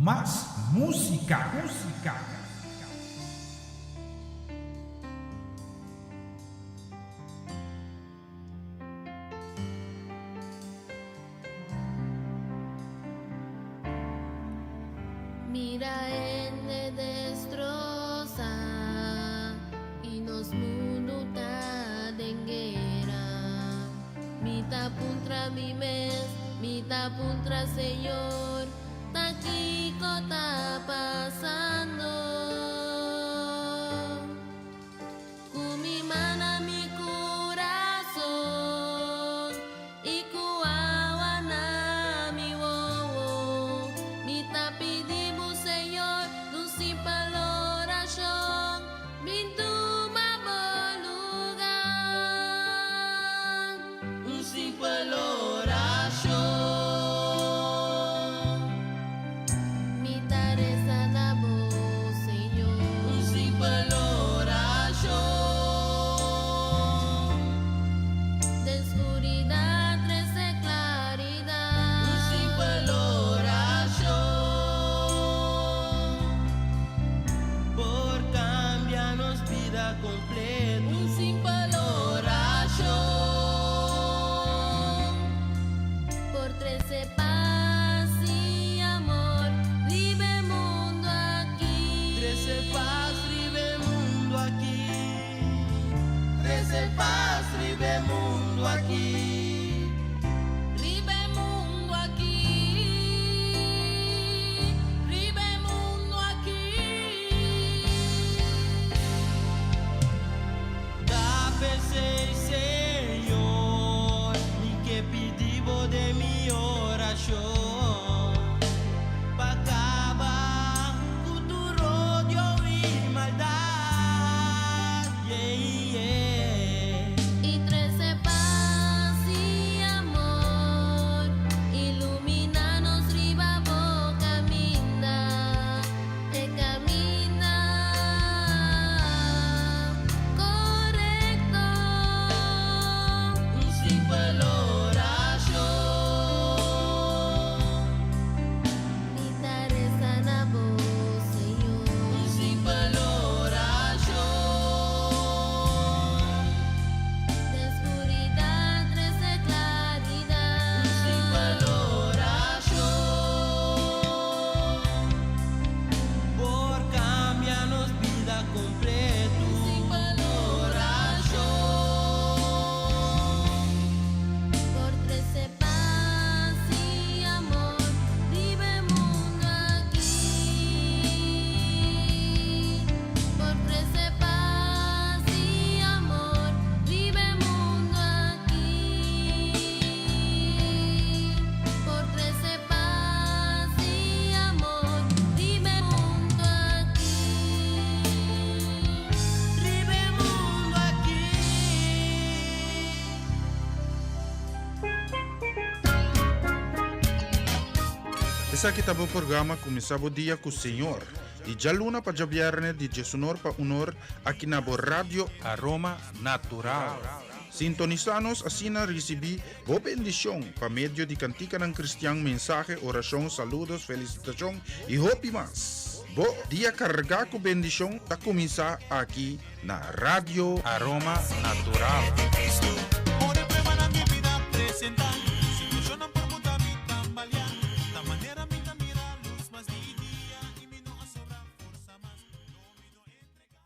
mas músika. Músika. Mira hende destrosa y nos mundo ta den guera. Mi ta puntra mi mes, mi ta puntra Señor, ta kiko ta pasando? Ku mi man, mi kurason i ku awa na mi wowo. Mi ta pidi bo, Señor, un simpel orashon, bin tuma bo lugá. Un simpel orashon. Mi ta resa na bo, Señor. Un simpel orashon. Den skuridat trese klaridat. Un simpel orashon. Por kambia nos bida kompleto. Un simpel orashon. Por trese pas i amor, riba e mundu aki. Trese pas, riba e mundu aki. Trese pas, riba e mundu aki. Riba e mundu aki. Riba e mundu aki. Ta p'esei, Señor, mi ke pidi bo den mi orashon. Pa kaba ku tur odio i maldat. Yeah. I trese pas i amor, iluminá nos riba bo kaminda, e kaminda korekto. Un simpel orashon. Mi ta resa na bo, Señor. Un simpel orashon. Den skuridat trese klaridat. Un simpel orashon. Por kambia nos bida kompleto. Un simpel orashon. Por trese pas i amor, riba e mundu aki. Por trese pas i amor, riba e mundu aki. Por trese pas i amor, riba e mundu aki. Riba e mundu aki. Esaki ta bo programa Kuminsá Bo Dia ku Señor. Di djaluna pa djabièrnè di diesunor pa unor aki na bo Radio Aroma Natural. Sintonisá nos asina risibí bo bendishon pa medio di kantikanan kristian, mensahe, orashon, saludos, felisitashon i hopi mas. Bo dia kargá ku bendishon ta kuminsá aki na Radio Aroma Natural. Ora pruebanan di bida presentá, situashonnan por muda mi tambaleá. Ta manera mi ta mira lus mas di dia i mi no a sobra forsa mas. No, mi no entregá.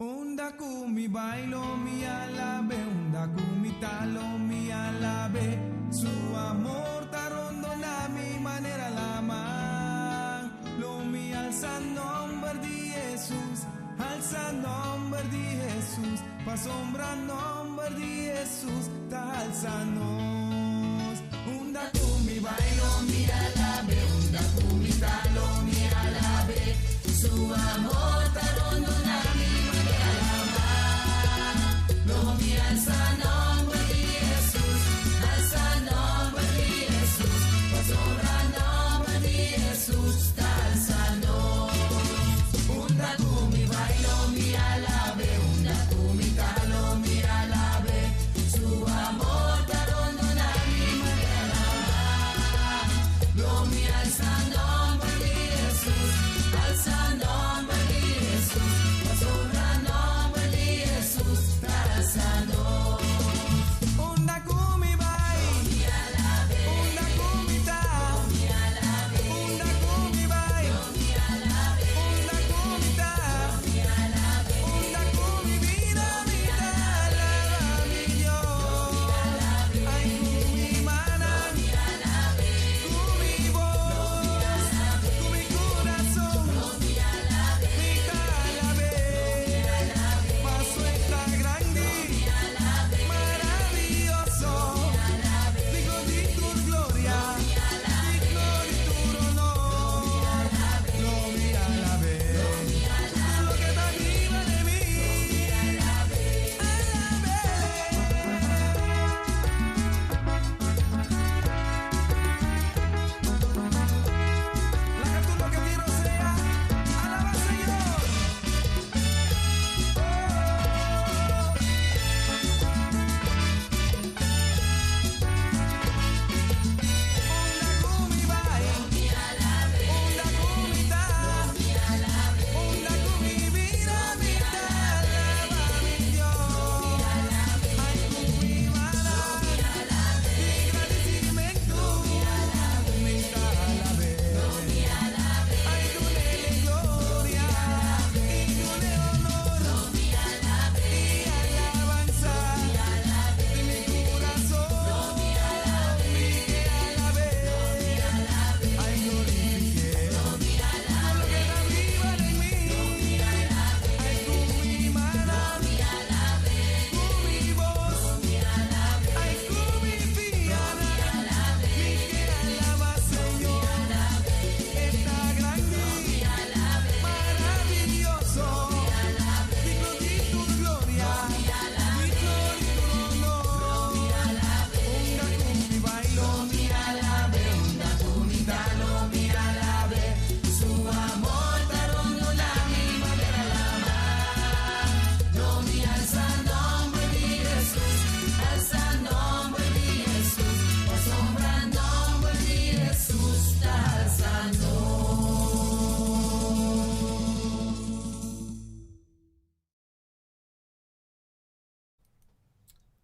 Unda ku mi bai lo mi alab'é, unda ku mi ta lo mi alab'é. Su amor ta rondoná mi manera laman. Lo mi alsa nòmber di Hesus, alsa nòmber di Hesus, pasobra nòmber di Hesus ta alsa nos. Unda ku mi bai lo mi alab'é, unda ku mi ta lo mi alab'é. Su amor ta rondoná mi manera laman. Lo mi alsa nòmber di Hesus, alsa nòmber di Hesus, pasobra nòmber di Hesus ta alsa nos. Unda ku mi bai lo mi alab'é, unda ku mi ta lo mi alab'é. Su amor ta rondoná mi manera laman. Lo mi alsa nòmber.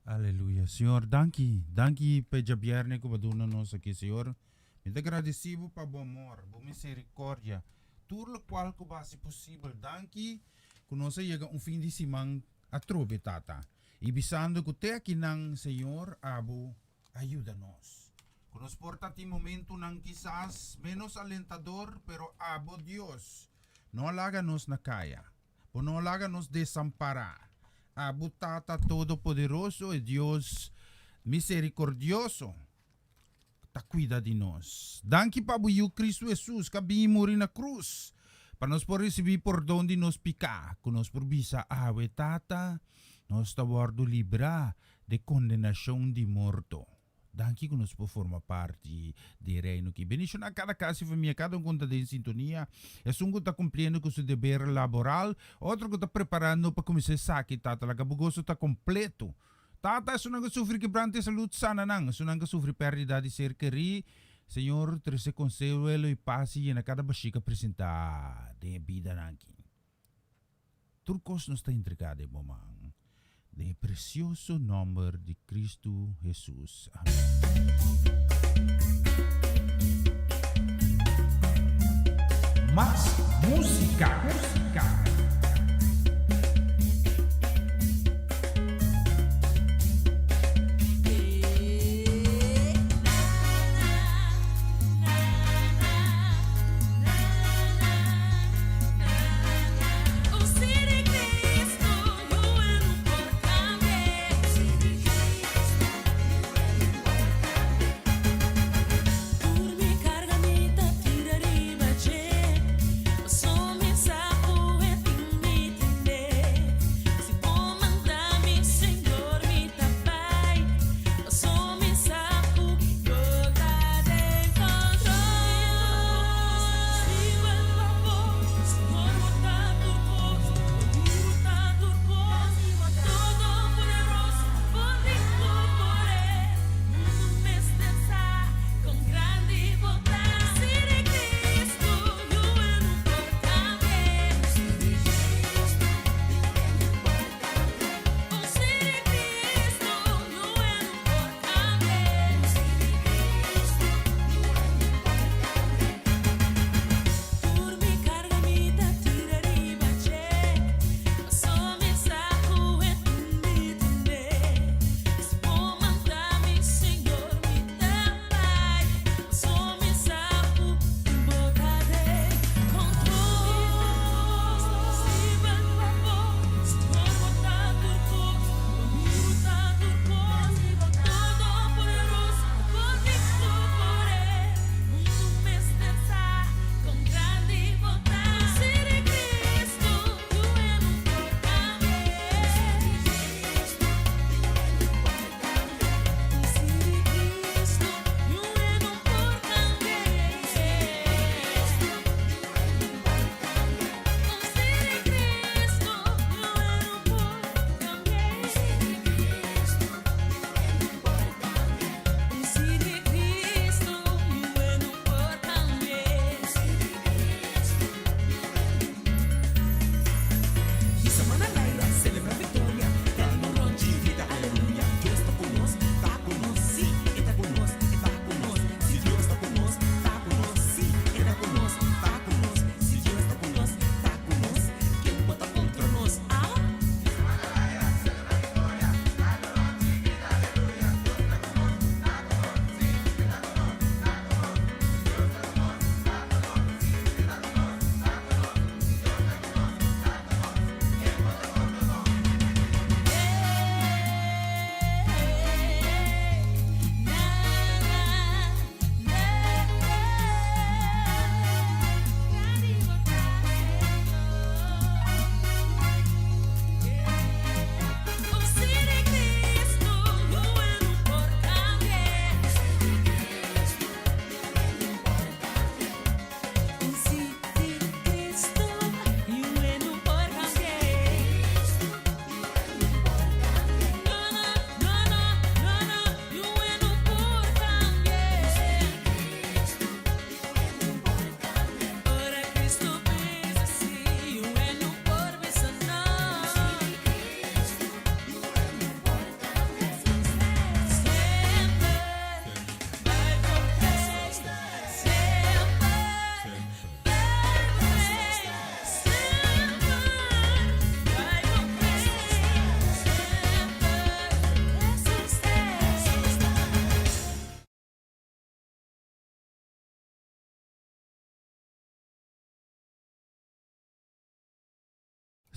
Aleluya. Señor, danki. Danki pa e djabièrnè ku bo a duna nos aki, Señor. Mi ta gradisí bo pa bo amor, bo miserikordia, tur lokual ku bo a hasi posibel. Danki ku nos a yega un fin di siman atrobe, Tata. I bisando ku te akinan, Señor, abo a yuda nos. Ku nos por ta tin momentunan kisas ménos alentador, pero abo, Dios, no a laga nos na kaya. Bo no laga nos desampará. Abo Tata Todopoderoso e Dios miserikordioso ta kuida di nos. Danki pa bo Yu Kristu Hesus ku a bini muri na krus pa nos por risibí pordon di nos piká, ku nos por bisa awe, Tata, nos ta wòrdu librá de kondenashon di morto. Danki ku nos por forma parti di e Reino aki. Bendishoná kada kas i famia, kada un ku ta den sintonia, esun ku ta kumpliendo ku su deber laboral, otro ku ta preparando pa kuminsá esaki. Tata, laga bo goso ta kompleto. Tata, esunnan ku sufri kebrante salud, sana nan. Esunnan ku sufri pèrdida di ser kerí, Señor, trese konsuelo i pas i yena kada bashika presentá den e bidanan aki. Tur kos nos ta entregá den bo man, den e presioso nòmber di Kristu Hesus. Amèn. Mas música, música.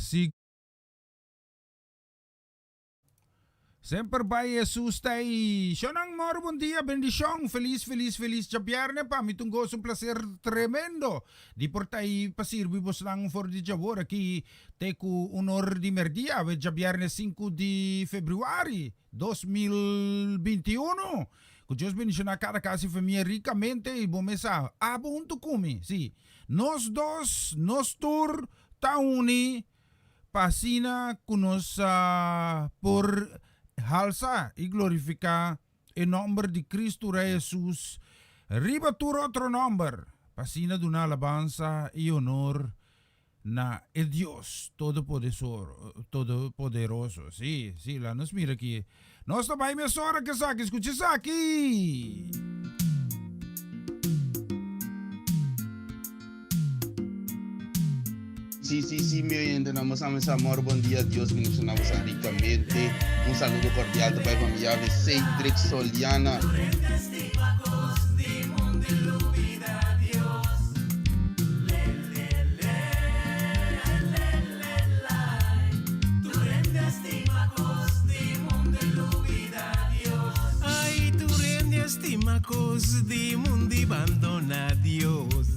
Si. Semper bai Jesus ta ei. Shonnan moro bon dia, bendishon, felis felis felis djabierne pa mi ta un goso un placer tremendo di por ta ei pa sirbi bosnan for di djawor aki te ku un or di merdia awe djabierne sinku di februari 2021. Ku Dios bendishona kada kas i famia rikamente i bo mes sa abo huntu ku mi si nos dos nos tur ta uni pa asina ku nos por halsa i glorifiká e nòmber di Kristu Rei Hesus riba tur otro nòmber, pa asina duna alabansa i honor na e Dios Todopoderoso. Sí, sí, laat nos mira aki. Nos ta bai mesora ku esaki. Skucha esaki! Sí, sí, sí, mi oyentenan, bo sa mesa amor, bon dia, Dios bendiciona boso ricamente. Un saludo cordial ta bai pa mi llave Cedric Soliana. Ay, tur hende a stima cos di mundo y bandona Dios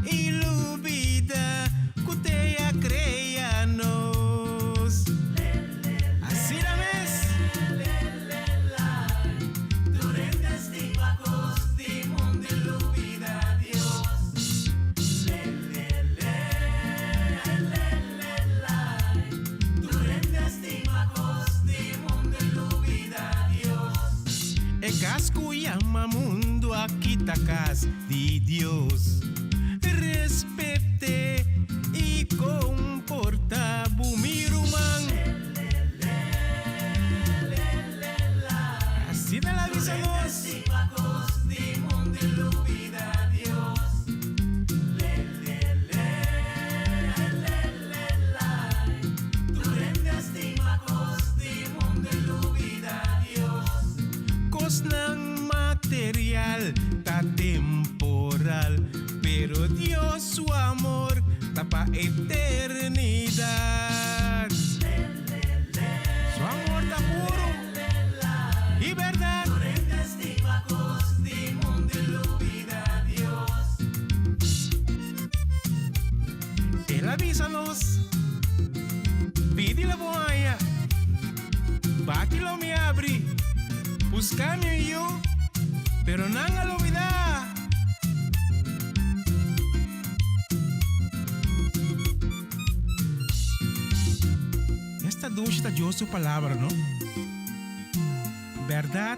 y lubida cu te a crea nos. Asina mes. E cas cu yama mundo aki ta cas di Dios. Respete y comporta bo mi ruman. Asina el a bisa nos. Kosnan material ta temporal, pero Dios su amor ta pa eternidat. Su amor ta puro y berdad. El a bisa nos, Pidi lo bo haña, bati lo mi abri, busca mi un yu, pero nan a lubida. Esta dushi ta Dios su palabra, no? Berdad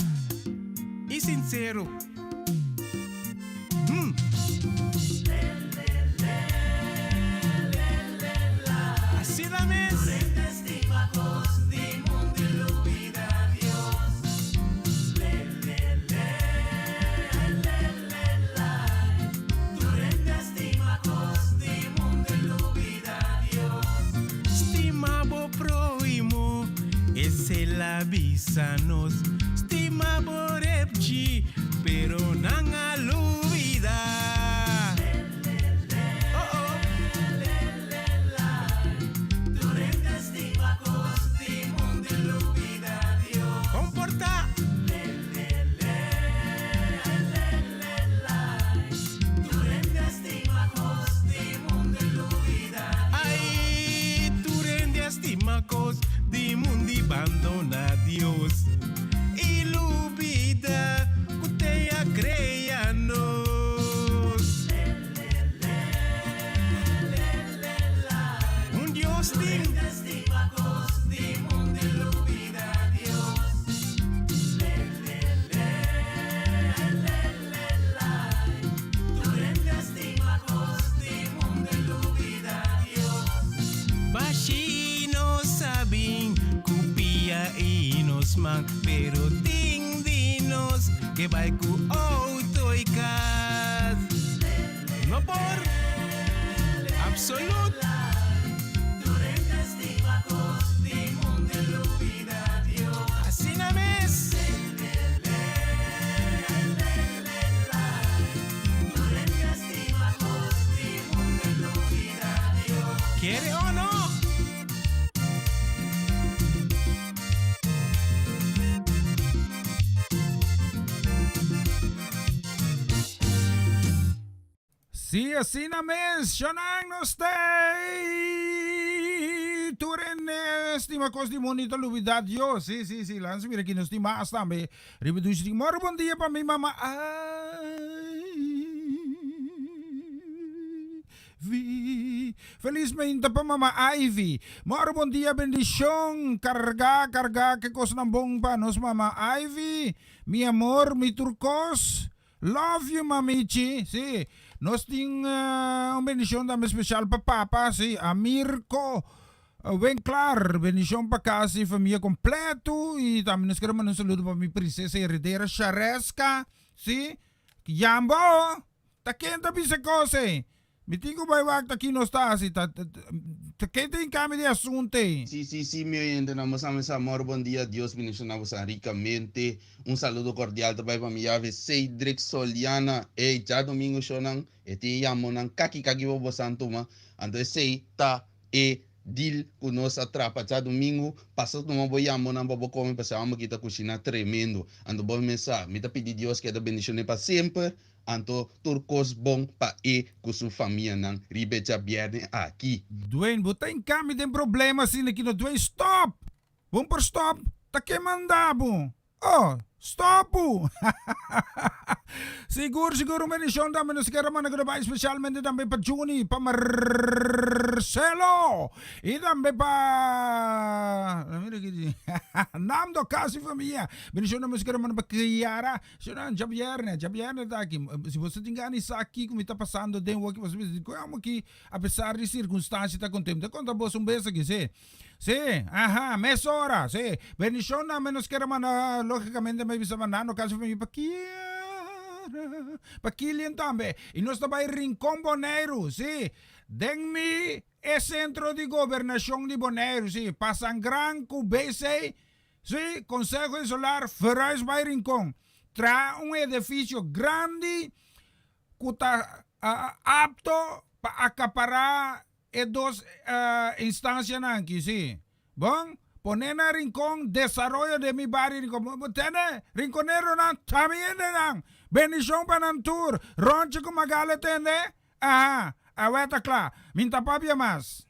y sincero. Hmm. Asina mes. Stima bo prohimo, esei la bisa nos. Stima bo repchi, pero nan a lubida. Oh oh. Comporta. Ai, tur hende a stima cos di mundo y bandona Dios. Y lubida cu te a crea nos. Un Dios tin. Bashi nos sa bin ku pia i nos man, pero tin di nos ke bai ku outo i kas. No por! Absolut! Asina mes! Kere o no? Si, asina mes, Shonan nos t'ey! Tur hende stima cos di mundo y ta lubida Dios. Si, si, si, lansa mira aki nos tin mas tambe. Riba dushi tin moro bon dia pa mi mama Ivy. Feliz meinta pa mama Ivy. Moro bon dia bendicion. Carga, carga ke cosnan bon pa nos mama Ivy. Mi amor, mi tur cos. Love you mamichi, si. Nos tin un bendicion tambe special pa papa, si, Amirko Winklaar. Bendicion pa casa y famia completo y tambe nos quiere manda un saludo pa mi princesa heredera Shareska, si. Yambo, ta ken ta bisa cos ey? Mi tin ku bai wak ta ki nos ta hasi, ta ta ken ta hinkami di asuntu ei? Si si si mi oyentenan bo sa mi sa amor bon dia Dios bendiciona boso ricamente un saludo cordial ta bai pa mi yave Cedric Soliana ey djadomingo shownan e tin yamonan kaki kaki pa bosan tuma anto esey ta e deal ku nos a trapa djadomingo pasa tuma bo yamonan pa bo come pasobra amo aki ta cushina tremendo anto bo mes sa mi ta pidi Dios keda bendicione pa semper Anto tur kos bon pa e ku su famianan riba e djabièrnè aki. Dwayne, bo ta hincami den problema asina ki no Dwayne, stop! Bon por stop? Ta ke manda bo? Oh, stop bo! Sigur, sigur un bendicion tambe nos kier a manda goedenbye specialmente tambe pa Juni, pa Marcelo y tambe pa mira ki Nando casi famia. Bendicion tambe nos kier a manda pa Kiara. Señora, djabièrnè, djabièrnè ta aki. Si boso tin gana di sa kiko mi ta pasando den woki, boso bisa, Dikon amo aki apesar di sirkunstansia ta konten? Mi ta konta boso un bes aki, sí. Sí, aha, mesora, sí. Bendishonnan mi nos kier a manda, lógikamente mi a bisa mandando kasi pa mi pa Kiara, pa Kilian tambe. I nos ta bai Rincon Boneiru, sí, den mi e sentro di gobernashon di Boneiru, sí, Pasangran ku BC. Sí, Conseho Insular verhuis bai Rincon, traha un edificio grandi cu ta apto pa acapara e dos instancianan aki, sí. Bon, pone na Rincon desaroyo den mi bario Rincon. Bo tende? Rinconeronan ta mi hendenan. Bendicion pa nan tur. Ronchi cu Magale tende? Aha, awe ta cla. Mi n'ta papia mas.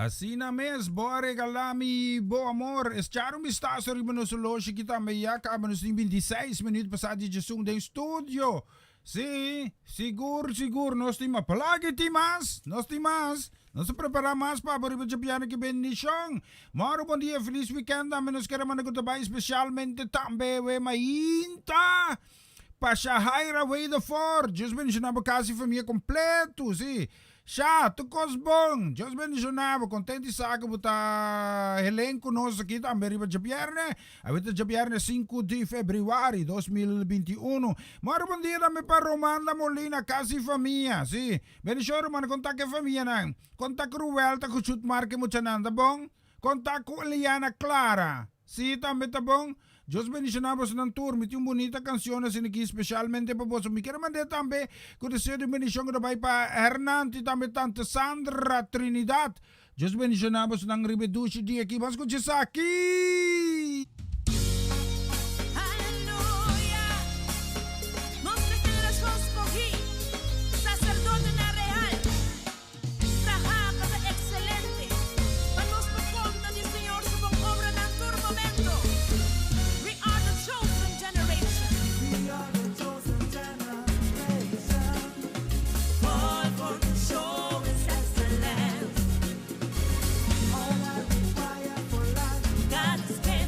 Asina mes, bo a regalá mi bo amor. Echar un bistaso riba nos oloshi ki tambe ya kaba nos tin 26 minüt pasá di djesun den studio. Sí, sigur, sigur, nos tin mas. Palagi tin mas, nos tin mas. Nos a prepará mas pa bo riba djabièrnè ki bendishon. Mòru bon dia, felis wikènt tambe nos kere manda ku ta bai spesialmente tambe we mainta pa Shahaira Wedervoort. Dios bendishoná bo kas i famia kompletu, sí. Sha, tur kos bon. Dios bendishoná bo. Kontent di sa ku bo ta helen ku nos aki tambe riba djabièrnè. Awe ta djabièrnè 5 di febrüari 2021. Mòru bon dia tambe pa Romanda Molina, kas i famia. Sí. Bendishon ruman, konta ku e famianan. Konta ku Ruel ta ku Chutmar ku e muchanan, ta bon? Konta ku Eliana Clara. Sí, tambe ta bon. Dios bendiciona bosonan tur. Mi tin un bunita cancion asina aki specialmente pa boso. Mi kier mand'é tambe cu deseo di bendicion cu ta bay pa Hernand y tambe tante Sandra Trinidad. Dios bendiciona bosonan riba e dushi dia aki. Ban scucha esaki! Aleluya! Nos ta generacion scogi, sacerdotenan real. Traha pa ta excelente, pa nos por conta di Señor su bon obranan tur momento. We are the chosen generation. We are the chosen generation. Called for to show His excellence. All I require for life. God has given.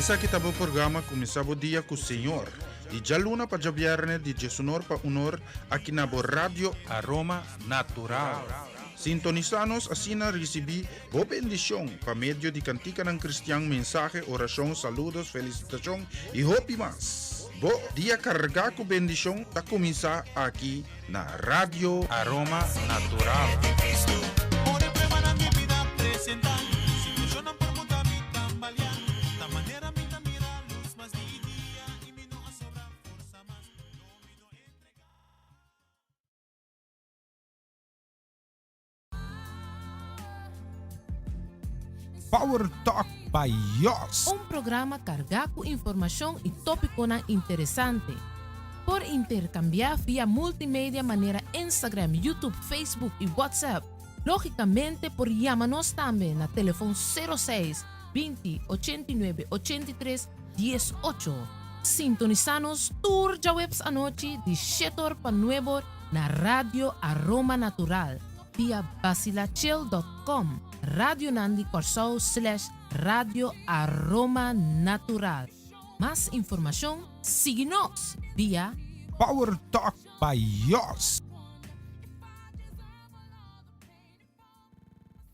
Esaki ta bo programa Kuminsá Bo Dia ku Señor, di djaluna pa djabièrnè di diesunor pa unor aki na bo Radio Aroma Natural. Sintonisá nos asina risibí bo bendishon pa medio di kantikanan kristian, mensahe, orashon, saludos, felisitashon i hopi mas. Bo dia kargá ku bendishon ta kuminsá aki na Radio Aroma Natural. Power Talk by Yos. Un programa kargá ku informashon i tópikonan interesante. Por interkambiá via multimedia manera Instagram, YouTube, Facebook i WhatsApp. Lógikamente por yama nos tambe na telefon 06 20 89 83 18. Sintonisá nos tur djaweps anochi di shete or pa nuebe or na Radio Aroma Natural via basilachel dot com, Radionan di Kòrsou slash Radio Aroma Natural. Mas informashon sigui nos via. Power Talk by Yos.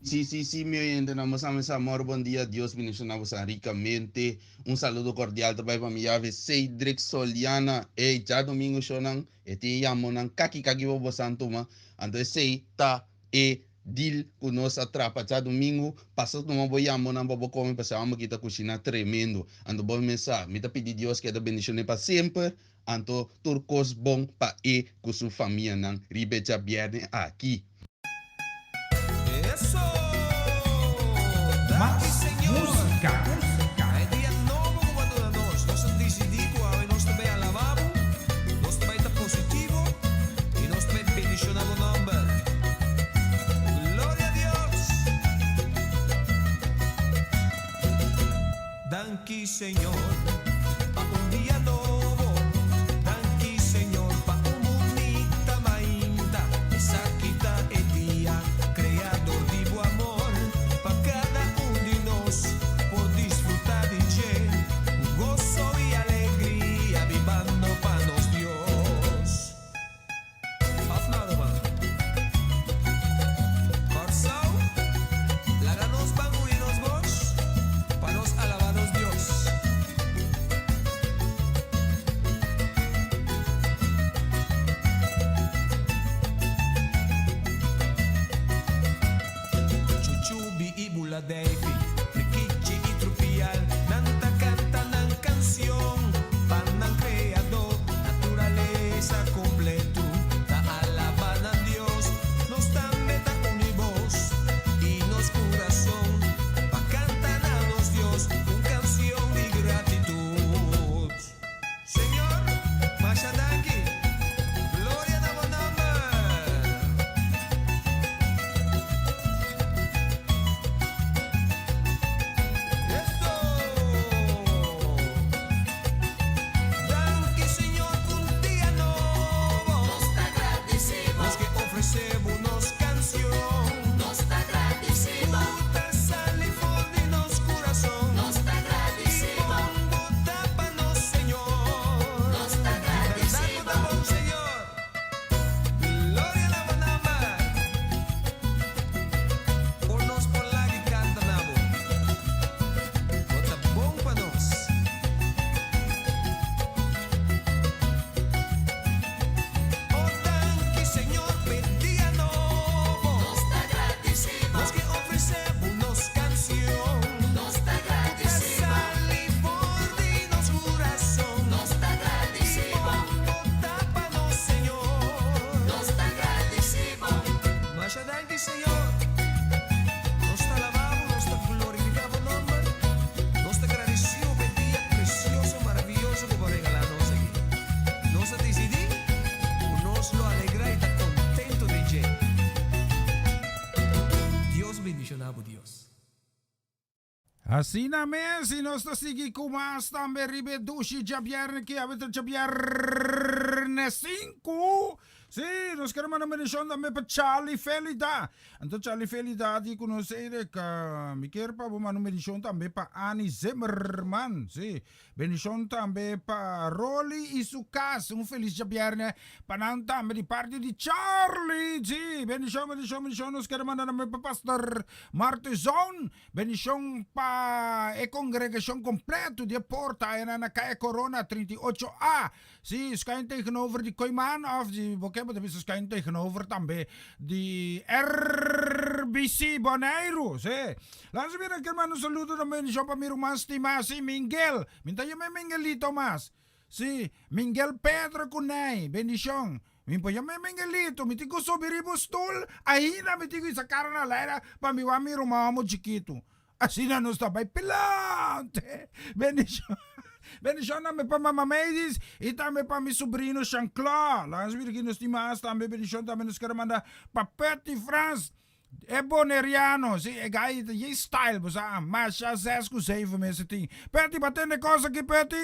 Sí, sí, sí, mi oyentenan, bo sa mi sa mor bon dia, Dios bendiciona bosan ricamente. Un saludo cordial ta bai pa mi yave Cedric Soliana. Ey, djadomingo shownan, e tin yamonan kaki kaki pa bosan tuma. Anto esey ta e deal cu nos a trapa djadomingo. Pasa tuma bo yamonan pa bo come pasobra amo aki ta cushina tremendo. Anto bo mes sa, mi ta pidi Dios keda bendicione pa semper. Anto tur kos bon pa e ku su famianan riba e djabièrnè aki. Mas música. Danki Señor pa un dia nobo Danki Señor pa un bunita mainta Esaki ta e dia crea dor di bo amor Pa cada un di nos por disfruta di dje Cu goso y alegria bibando pa nos Dios. Of no, ruman? Kòrsou, laga nos ban uni nos bos pa nos alabá nos Dios. Chuchubi i buladeifi, frikichi i trupial, nan ta kanta nan kansion pa nan Kreadó. Naturalesa kompletu ta alabá nan Dios. Nos tambe ta uni bos i nos kurason pa kanta na nos Dios un kansion di gratitut. Señor, masha danki. Gloria na bo nomber. Esto! Danki Señor cu un dia nobo. Nos ta gradicibo. Nos ke ofrece bo nos cancion. Nos ta gradicibo. Cu ta sali for di nos curason. Nos ta gradicibo. Y bon bo ta pa nos Señor. Nos ta gradicibo. Di berdad bo ta bon Señor. Gloria na bo nomber. Por nos por laga y canta na bo. Bo ta bon pa nos. Oh danki Señor p'e dia nobo. Nos ta gradicibo. Nos ke ofrece bo nos cancion. Nos ta Ku ta gradicibo. sali for di nos curason. Nos ta gradicibo. Y bon bo ta pa nos Señor. Nos ta gradicibo. Masha danki Señor. Nos ta alaba bo, nos ta glorifica bo nomber. Nos ta gradecido p'e dia precioso, maravilloso cu bo a regala nos aki. Nos a dicidi cu nos lo alegra y ta contento den dje. Dios bendiciona bo Dios. Asina mes y nos ta sigui cu mas tambe riba e dushi djabierne ki awe ta djabierne 5. Sí, nos quiere manda bendición tambe pa Charlie Felida. Anto Charlie Felida di ku nos Eric, mi kier pa bo manda un bendición tambe pa Annie Zimmerman. Sí, bendición tambe pa Rolly y su cas. Un feliz djabierne pa nan tambe di parti di Charlie. Sí, bendición, bendición, bendición. Nos quiere manda tambe pa Pastor Martezon. Bendishon pa e kongregashon kompleto di e porta ayana na Kaya Corona 38 A. Sí, schuin tegenover di Kooiman of di bo ke bo ta bisa schuin tegenover tambe di RBC Boneiru. Sí. Lansa mira ke manda un saludo na bendishon pa mi ruman stimá, sí, Mingel. Mi ta yama e Mingelito mas. Sí, Mingel Pedro ku Ney, bendishon. Mi por yama e Mingelito, mi tin ku subi riba un stul, ainda mi tin ku hisa kara na laira pa mi wak mi ruman homo chikitu. Asina nos ta bai pilante. Bendishon. Bendishon tambe pa mama Mavis i tambe pa mi subrino Jean-Claude. Laga nos mira ki nos tin mas tambe. Bendishon tambe nos kere manda pa Petty Frans. E boneriano, si, e gai ta yei style, bo sa, masha zes ku zeven mester tin. Petty, bo a tende kos aki, Petty?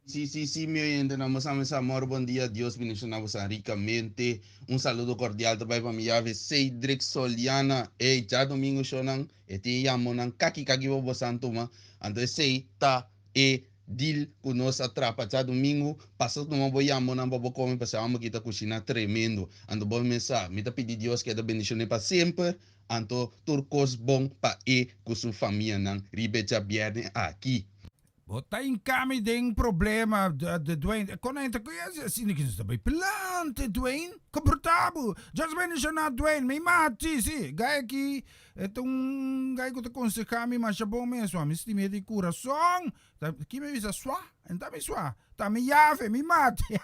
Si, si, si, mi oyentenan, bo sa mi sa amor, bon dia, Dios bendiciona boso ricamente. Un saludo cordial ta bay pa mi yave Cedric Soliana. Ey, djadomingo shownan, e tin yamonan kaki kaki pa bosan tuma. Anto esey ta e deal ku nos a trapa djadumingu, pasa tuma bo yamonan pa bo kome pasobra amo ki ta kushina tremendo. Anto bo mes sa, mi ta pidi Dios keda bendishon'é pa semper, anto tur kos bon pa e ku su famianan riba e djabièrnè aki. Bo ta hinka mi den problema, Dwayne. Kon a entra ku e asina ki nos ta bai plante, Dwayne? Komportá bo. Dios bendishoná Dwayne. Mi mati, si. Gai aki E ta un guy ku ta konsehá mi masha bon mes, mi stim'é di kurason. Ta ki mi bisa swa? En ta mi swa. Ta mi yafe, mi mati.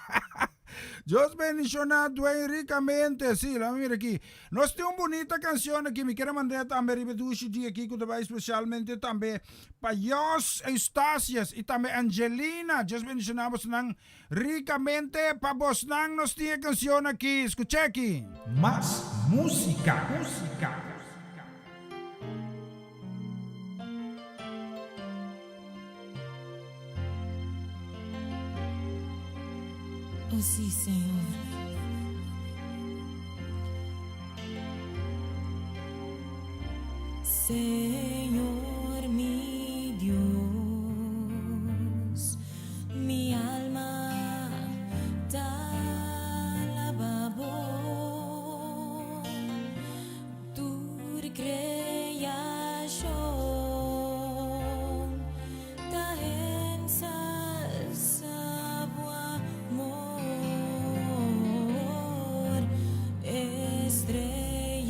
Dios bendishoná Dwayne rikamente. Sí, laat mi mira aki. Nos tin un bunita kanshon aki. Mi kier a mand'é tambe riba e dushi dia aki ku ta bai spesialmente tambe pa Jos Eustatius i tambe Angelina. Dios bendishoná bosonan Ricamente pa bosnan nos tin e cancion aki, scucha aki. Mas musica. Musica. Oh sí, Señor. Señor mi Dios. Mi alma ta alaba bo, tur creacion ta ensalsa bo amor, estrellanan.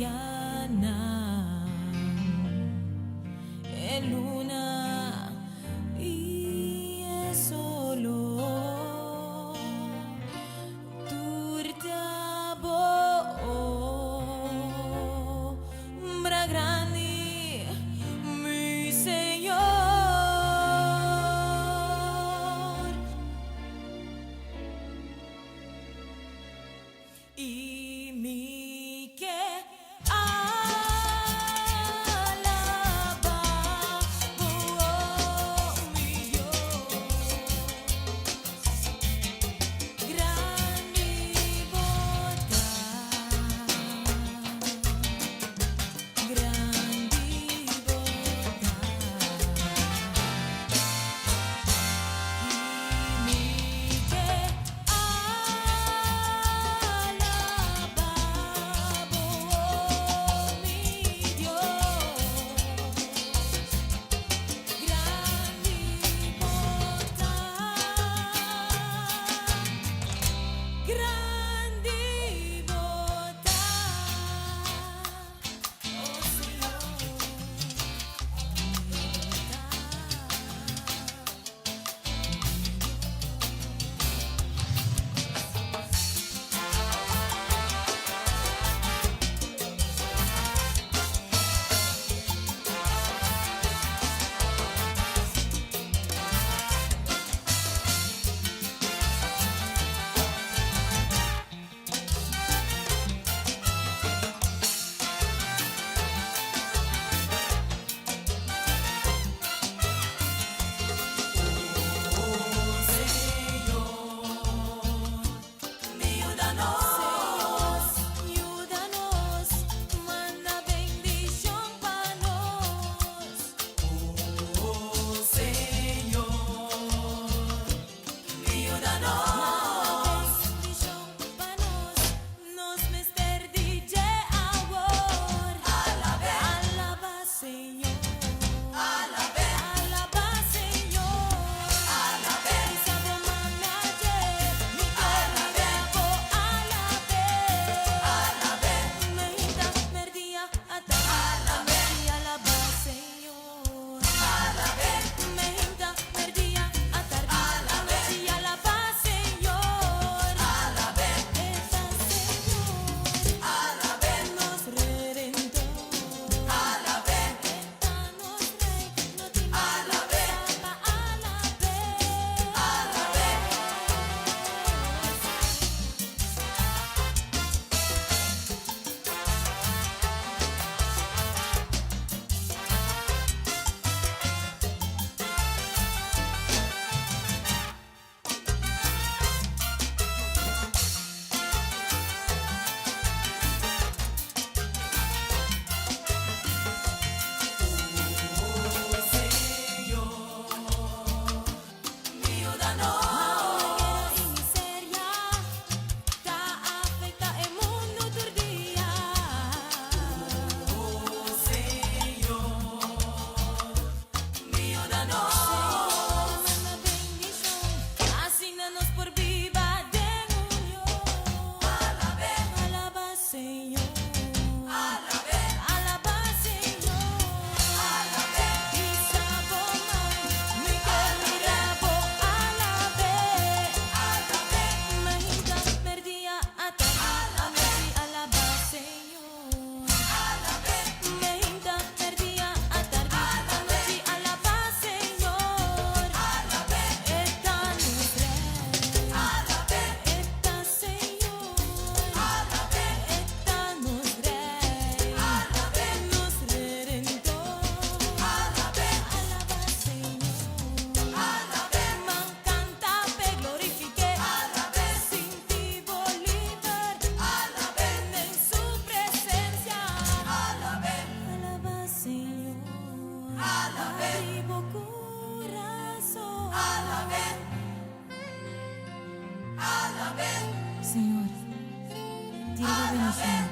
Tira bo bendishon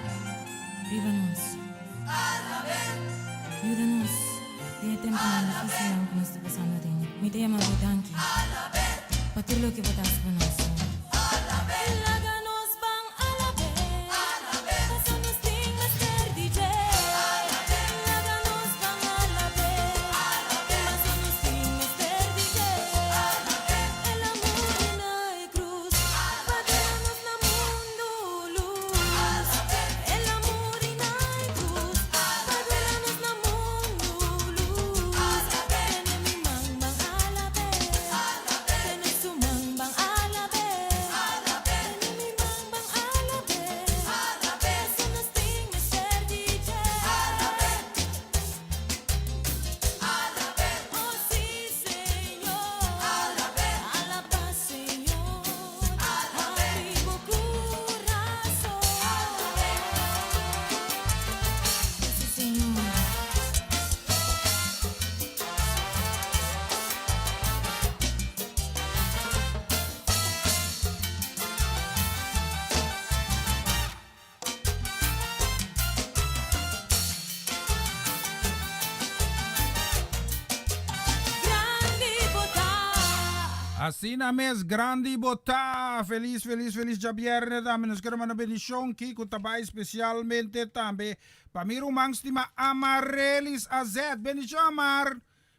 riba nos. Yuda nos den e tempunan difísilnan ku nos ta pasando aden. Mi ta yama bo danki pa tur loke bo ta hasi pa nos, Señor. Laga nos ban alab'é, paso nos tin mester di dje. Laga nos ban alab'é, paso nos tin mester di dje. El a muri na e krus pa duna nos na mundu lus. El a muri na e krus pa duna nos na mundu lus. Tene mi man ban alab'é, tene su man ban alab'é. Tene mi man ban alab'é, paso nos tin mester di dje. Oh sí, Señor, alabá Señor, habri bo kurason. Sí, Señor. Grandi bo ta. Asina mes, grandi bo ta. Felis, felis, felis djabièrnè tambe. Nos kere manda bendishon Kiko ta bai spesialmente tambe pa mi ruman stima Amarelis Azet. Bendishon Amar.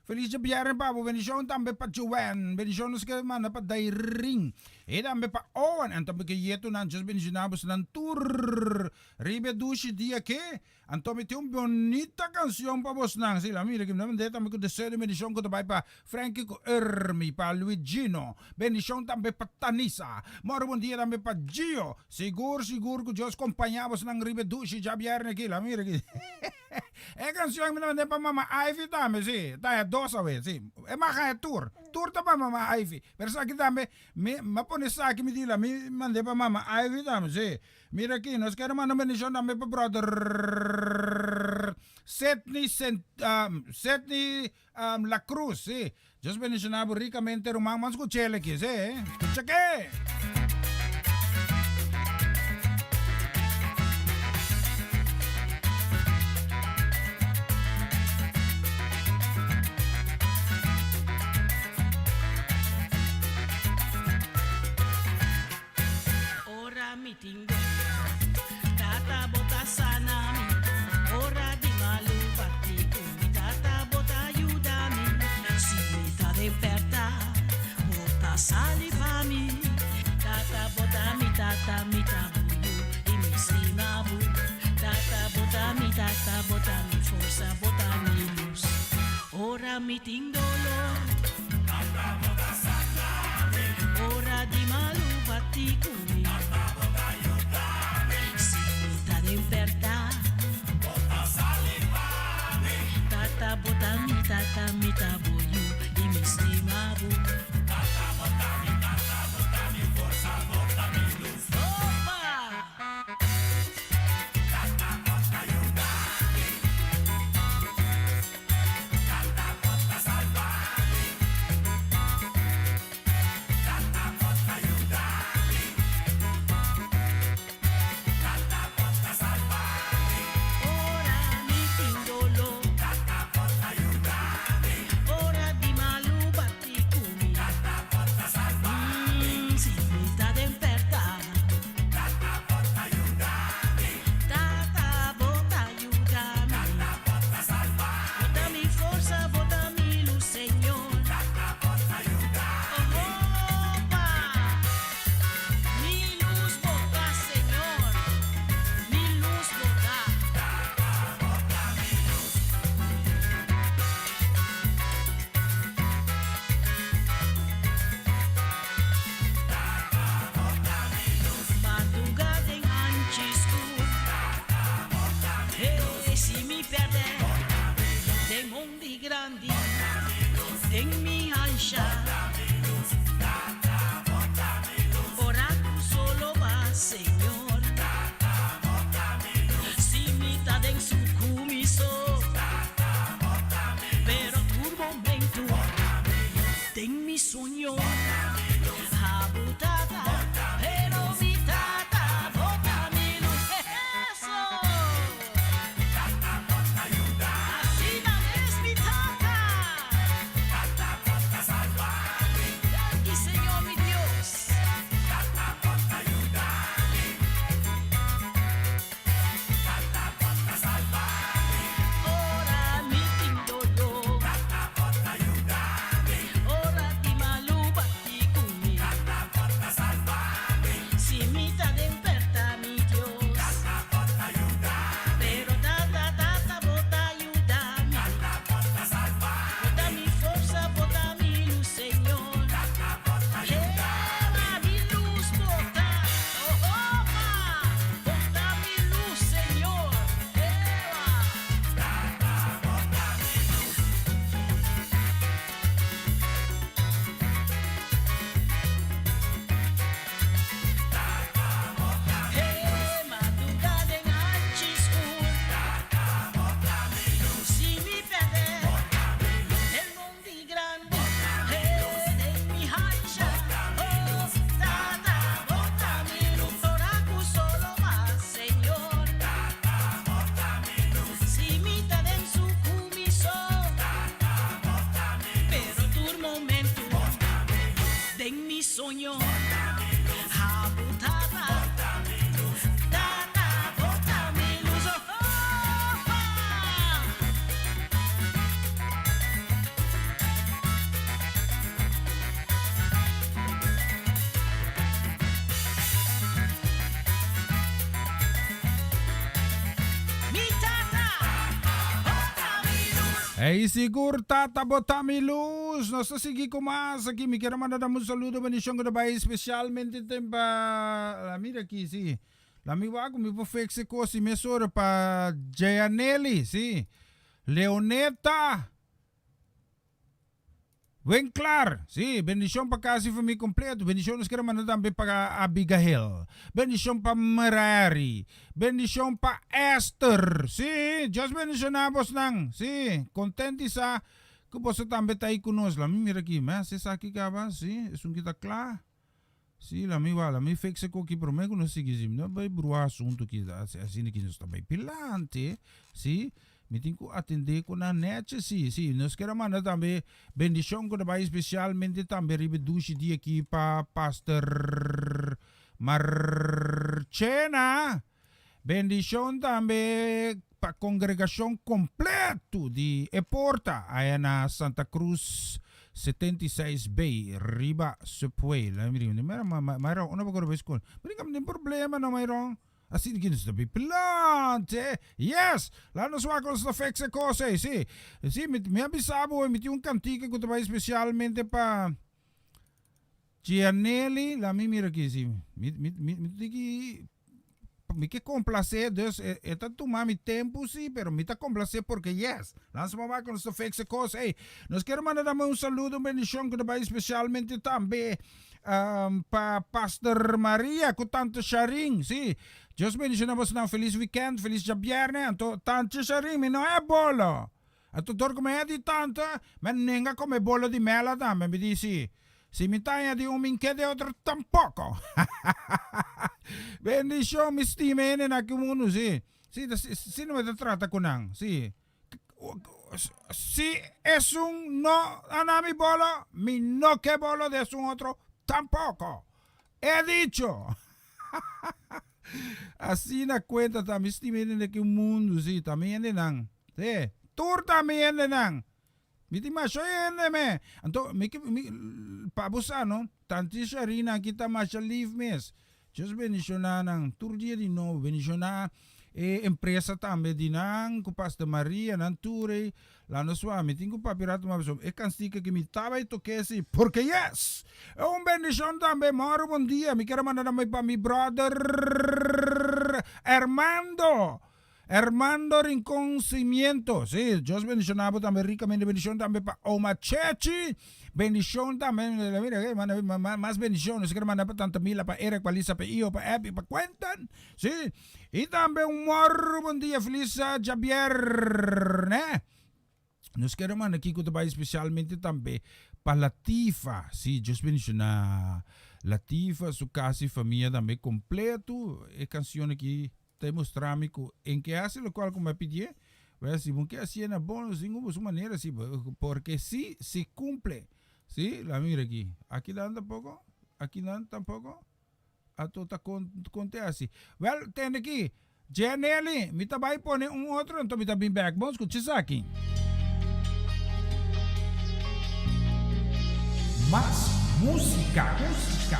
Felis djabièrnè pa bo. Bendishon tambe pa Joanne. Bendishon nos kere manda pa Dairin. E tambe pa Owen. En tambe ke yetunan. Dios bendishoná bosonan tur riba e dushi dia ke. Anto mi tin un bonita cancion pa bosnan. Si, la mira ki mi ta mand'é tambe cu deseo di bendicion cu ta bay pa Frankie cu Ermi, pa Luigino. Bendicion tambe pa Tanisa. Moro bon dia tambe pa Gio. Sigur, sigur cu Dios compaña bosnan riba e dushi djabierne aki. La mira ki. E cancion mi ta mand'é pa mama Ivy tambe, si. Ta e dos awe, si. E maga e tur. Tur ta pa mama Ivy. Pero esaki tambe, mi, mi a pone esaki mi di la mi mand'é pa mama Ivy tambe, si. Mira aki, nos kere manda un bendicion tambe pa brother Sidney Sint, um, Sidney um, La Cruz, sí. Dios bendiciona bo ricamente, ruman. Vamos escuchele aquí, sí. Escucha que. Ora mi tin dolor, Tata bo ta sana mi. Ora di malu bati ku mi, Tata bo ta yuda mi. Si mi ta den pèrta, bo ta sali pa mi. Tata bo ta mi tata, mi ta bo yu i mi stima bo. Tata bo ta mi tata, bo ta mi forsa, bo ta mi lus. Ora mi tin dolor. Tata bo ta sana mi. Ora di malu bati ku mi. Tata bo ta yuda mi. Si mi ta den pèrta. Bo ta sali pa mi. Tata bo ta mi tata, mi ta bo yu i mi stima bo. Tata bo ta mi tata, bo ta mi forsa, bo ta mi lus. Opa! Tata bo ta yuda mi. Tata bo ta salba mi. Tata bo ta yuda mi. Tata bo ta salba mi. Ora mi tin doló. Tata bo ta yuda mi. Ora di malu bati ku mi. Tata bo ta salba mi. Si mi ta den pèrta. Tata bo ta yuda mi. Tata bo ta yuda mi. Tata bo ta salba mi. Bo ta mi forsa, bo ta mi lus, Señor. Tata bo ta yuda mi. Opa! Mi lus bo ta, Señor. Mi lus bo ta. Tata bo ta mi lus. Tata bo ta mi lus. Madruga den hanchi skur. Hey, si mi perde den mondi grandi, den mi ansha. Ora cu solo ba, Señor. Si mi ta den su cumiso, pero tur momento den mi sueño. Abu tata, pero mi tata, bo ta mi luz. Hey, sigur tata bo ta mi luz. Nos ta sigui cu mas aki. Mi kier a manda dam un saludo bendicion cu ta bay especialmente ten pa mira aki si. La mi wak cu mi por fix e cos y mesora pa Jayaneli si. Leoneta. Winklaar, sí, bendicion pa casa y famia completo. Bendicion nos quiere manda tambe pa Abigail. Bendicion pa Merari. Bendicion pa Esther. Sí, Dios bendiciona bosnan. Sí, contento y sa cu boso tambe ta ahí cu nos. La mi mira aquí, me hace esaki caba, sí, esun ki ta cla. Sí, la mi wak, la mi fix e koki prome cu nos sigui, sí. No bay brua asunto ki, asina ki nos ta bay pilante, sí. Mi tin ku atendé ku nan nèchi, sí, sí. Nos kier a manda tambe bendishon ku ta bai spesialmente tambe riba e dushi dia aki pa Pastor Marchena. Bendishon tambe pa kongregashon kompletu di E Porta aya na Santa Cruz 76B riba Subway. Laat mi riba. Mayron, unda bo kore bai skol? Mi tin tin problema no, Mayron. Asina ki nos ta bin plante. Yes! Laat nos wak nos ta fix e kos ei. Si, si, mi, mi a bisa bo, mi tin un kantika ku ta bai spesialmente pa Gianelli. Laat mi mira aki, si. Mi, mi, mi, mi tin ki, mi ke komplasé, dus e, e ta tuma mi tempu, si, pero mi ta komplasé porque yes. Laat nos wak nos ta fix e kos ei. Nos kier manda tambe un saludo, un bendishon ku ta bai spesialmente tambe Pa Pastor Maria cu Tante Sharin, si. Dios bendiciona bosnan, feliz weekend, feliz djabierne. Anto Tante Sharin, mi no e bolo. Anto dor cu mi e di tante, mi a nenga come bolo di mela tambe. Mi di si, si mi taña di un mi n'ke di otro tampoco. Bendicion, mi stima hende na aki mundu, si. Si, si no mi ta trata cu nan, si. Si esun no a na mi bolo, mi no ke bolo de esun otro tampoco. He dicho! Asina cuenta ta mi stima hende den ki mundu, si, ta mi hendenan. Si, tur ta mi hendenan. Mi tin masha hende me. Anto, mi ke, mi, pa bo sa no, tanti Sharina aki ta masha lief mes. Dios bendiciona nan tur dia di nobo. Bendiciona e empresa tambe di nan, cu Pastor Maria, nan tur ey. La nos wak, mi tin cu papia rato mas pasobra e canstica ki mi taba y toke si, porque yes! E un bendicion tambe. Moro bon dia. Mi kier a manda tambe pa mi brother Armando. Armando Rincon Cimiento, si, Dios bendiciona bo tambe ricamente, bendicion tambe pa Oma Chechi, bendicion tambe, mira, mas bendicion, nos quiere manda pa Tanta Mila, pa Eric, pa Lisa, pa Io, pa Abby, pa Quentin, si, y tambe un morro bon dia, feliz djabierne. Nos quiere manda kico ta bay especialmente tambe pa Latifa, si, Dios bendiciona Latifa, su casa y famia tambe completo, e cancion aki Ta e mustra mi ku en ke hasi lokual ku mi a pidié, wèl si bo ke hasié na bon sin ku su manera si porque si si kumple. Si, la mira aki. Aki nan tampoko, aki nan tampoko. Ato ta kon kon te hasi. Wèl, tende aki, Jenelly, mi ta bai pone un otro anto mi ta bin bèk. Bon skucha esaki. Mas música, música.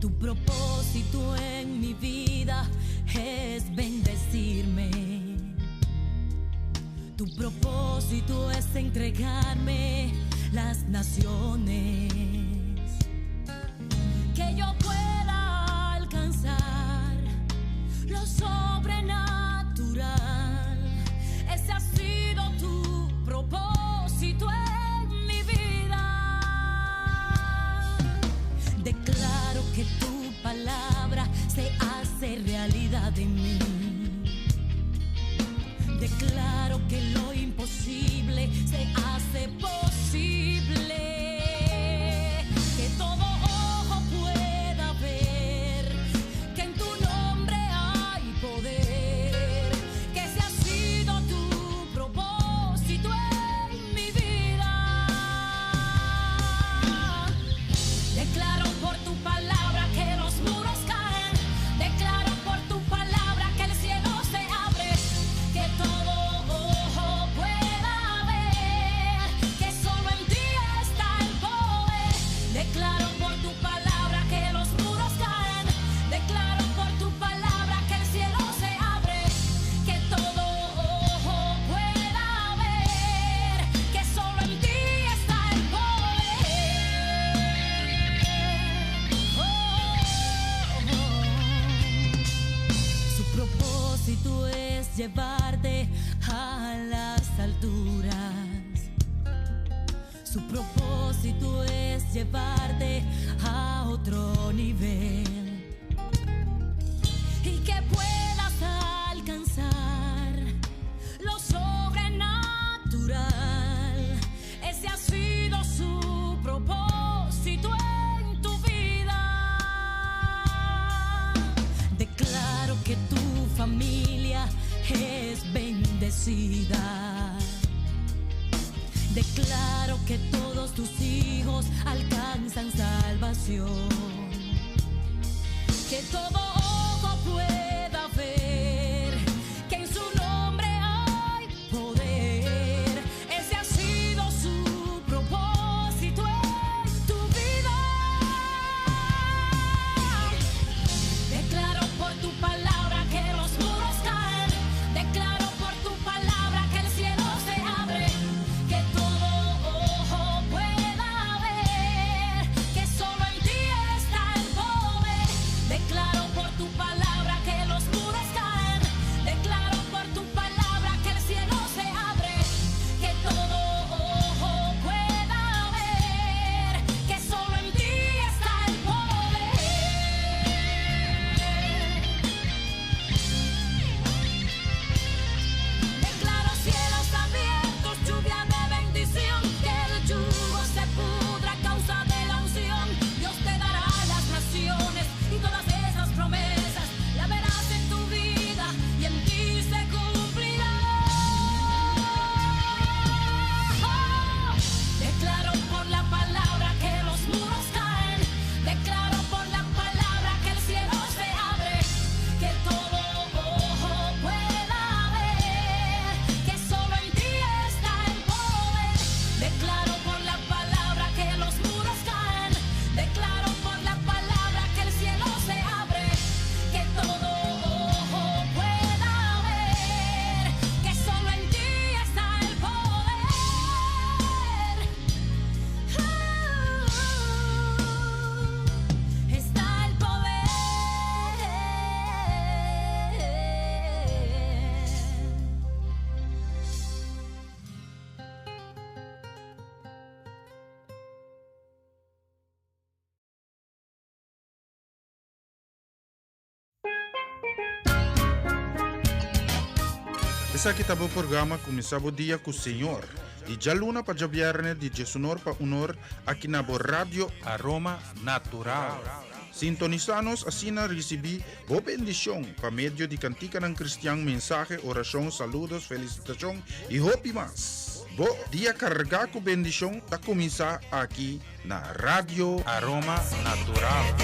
Tu propósito en mi vida es bendecirme. Tu propósito es entregarme las naciones. Que yo pueda alcanzar lo sobrenatural. Ese ha sido tu propósito en mi vida. Declaro que tu palabra se hace realidad en mí. Declaro que lo imposible se hace posible. Que todo ojo pueda ver que en tu nombre hay poder. Que ese ha sido tu propósito en mi vida. Declaro por tu palabra que los muros caen. Declaro por tu palabra que el cielo se abre. Que todo ojo pueda ver. Su propósito es llevarte a otro nivel y que puedas alcanzar lo sobrenatural. Ese ha sido su propósito en tu vida. Declaro que tu familia es bendecida. Declaro que todos tus hijos alcanzan salvación. Que todo ojo pueda ver que en su nombre hay poder. Ese ha sido su propósito en tu vida. Declaro por tu palabra que los muros caen. Declaro por tu palabra que el cielo se abre. Que todo ojo pueda ver que solo en ti está el poder. Declaro por tu palabra que los muros caen. Declaro por tu palabra que el cielo se abre. Que todo ojo pueda ver que solo en ti está el poder. Declaro cielos abiertos, lluvia de bendición, que el yugo se pudra a causa de la unción. Dios te dará las naciones y todas esas promesas la verás en tu vida y en ti se cumplirá. Declaro por la palabra que los muros caen. Declaro por la palabra que el cielo se abre, que todo ojo pueda ver que solo en ti está el poder. Declaro por la palabra que los muros caen. Declaro por la palabra que el cielo se abre, que todo ojo pueda ver que solo en ti está el poder. Está el poder. Esaki ta bo programa Kuminsá Bo Dia ku Señor, di djaluna pa djabièrnè di diesunor pa unor aki na bo Radio Aroma Natural. Sintonisá nos asina risibí bo bendishon pa medio di kantikanan kristian, mensahe, orashon, saludos, felisitashon i hopi mas. Bo dia kargá ku bendishon ta kuminsá aki na Radio Aroma Natural.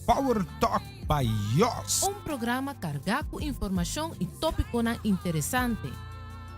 Power Talk by Yos. Un programa kargá ku informashon i tópikonan interesante.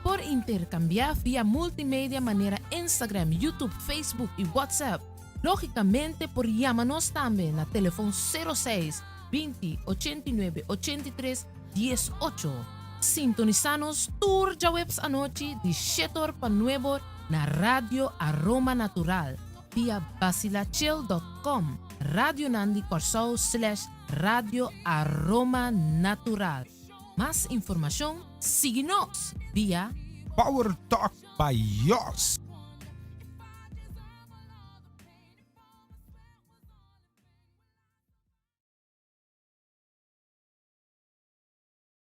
Por interkambiá via multimedia manera Instagram, YouTube, Facebook i WhatsApp. Lógikamente por yama nos tambe na telefon sero seis, 20, 89, 83, 18. Sintonisá nos tur djaweps anochi di shete or pa nuebe or na Radio Aroma Natural via basilachel dot com, Radionan di Kòrsou slash Radio Aroma Natural. Mas informashon sigui nos via. Power Talk by Yos.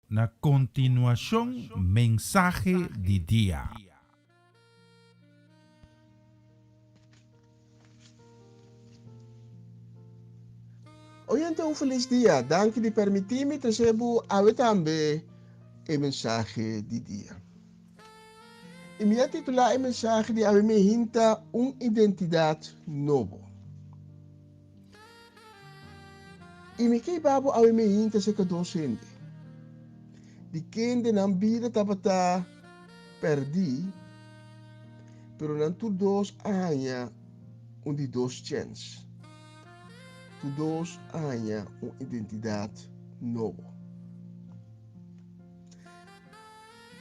Na kontinuashon mensahe di dia. Oyente un felis dia, danki di permití mi trese bo awe tambe e mensahe di dia. I mi a titulá e mensahe di awe mi hinta un identidat nobo. I mi ke babo awe mi hinta serka dos hende, di kende nan bida tabata pèrdí, pero nan tur dos a haña un di dos chèns. Tur dos a haña un identidat nobo.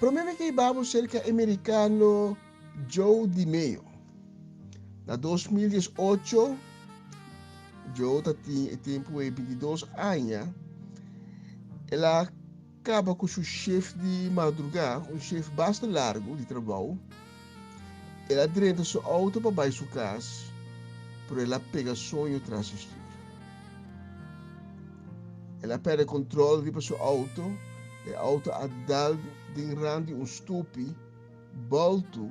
Promé mi ke hiba bo serka e merikano Joe DiMeo. Na 2018, Joe ta tin e tempu ei 22 aña, el a kaba ku su shift di mardugá, un shift basta largu di trabou. El a drenta su outo pa bai su kas, pero el a pega soño tras di stuur. El a pèrdè kontròl riba su outo, e outo a dal den rand di un stupi, bòltu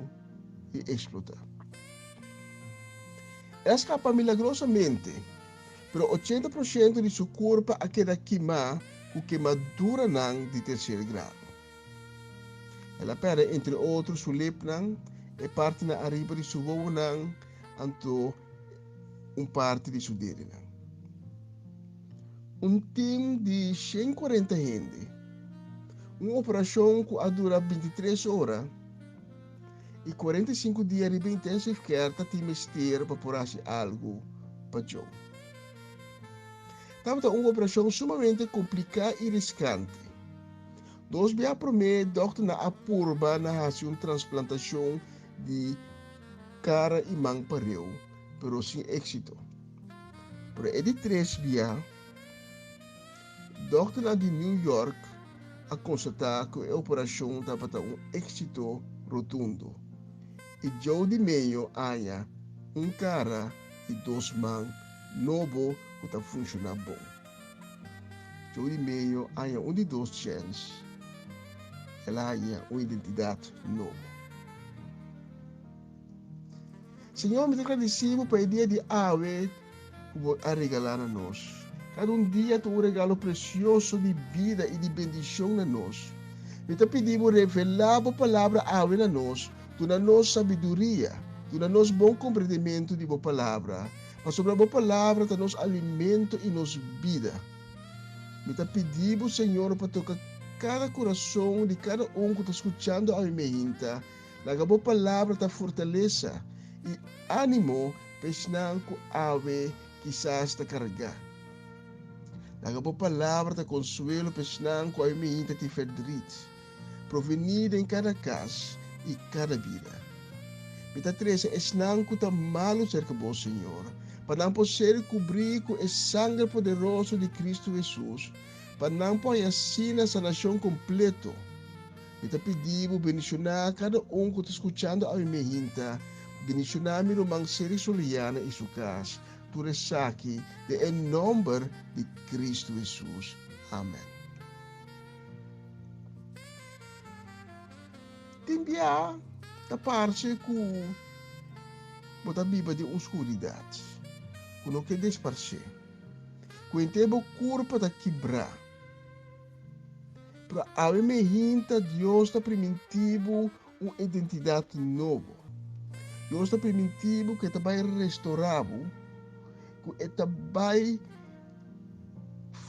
i eksplotá. El a skapa milagrosamente, pero ochenta por shento di su kurpa a keda kimá ku kemaduranan di terser grado. El a pèrdè entre otro su lepnan, e partinan ariba di su wowonan, anto un parti di su dedenan. Un tim di 140 hende, un operashon ku a dura 23 ora i 45 dia riba intensive care ta tin mester pa por hasi algu pa Joe. Tabata un operashon sumamente kompliká i riskante. Dos bia promé dòkternan a purba na hasi un transplantashon di kara i man pareu, pero sin éksito. Pero e di tres bia, dòkternan di New York a konstatá ku e operashon tabata un éksito rotundo i Joe di medio aña un kara i dos man nobo ku ta funshoná bon. Joe di medio aña un di dos chèns, el a haña un identidat nobo. Señor, mi ta gradisí bo pa e dia di awe ku bo a regalá na nos. Kada un dia ta un regalo presioso di bida i di bendishon na nos. Mi ta pidi bo revelá bo palabra awe na nos, duna nos sabiduria, duna nos bon komprendementu di bo palabra, pasobra bo palabra ta nos alimento i nos bida. Mi ta pidi bo, Señor, pa toka kada kurason di kada un ku ta skuchando awe meinta. Laga bo palabra ta fortalesa i ánimo pa esnan ku awe kisas ta kargá. Laga bo palabra ta konsuelo pa esnan ku awe meinta tin ferdrit. Provení den kada kas i kada bida. Mi ta trese esnan ku ta malu serka bo, Señor, pa nan por ser kubrí ku e sanger poderoso di Kristu Hesus, pa nan por haña asina sanashon kompleto. Mi ta pidi bo bendishoná kada un ku ta skuchando awe mehinta. Bendishoná mi ruman Seri Soliana i su kas. Tur esaki den e nòmber di Kristu Hesus. Amèn. Tin bia ta parse ku bo ta biba den un skuridat ku no ke desparsé, ku henter bo kurpa ta kibrá. Pero awe mehinta Dios ta primintí bo un identidat nobo. Dios ta primintí bo ku e ta bai restorá bo, ku e ta bai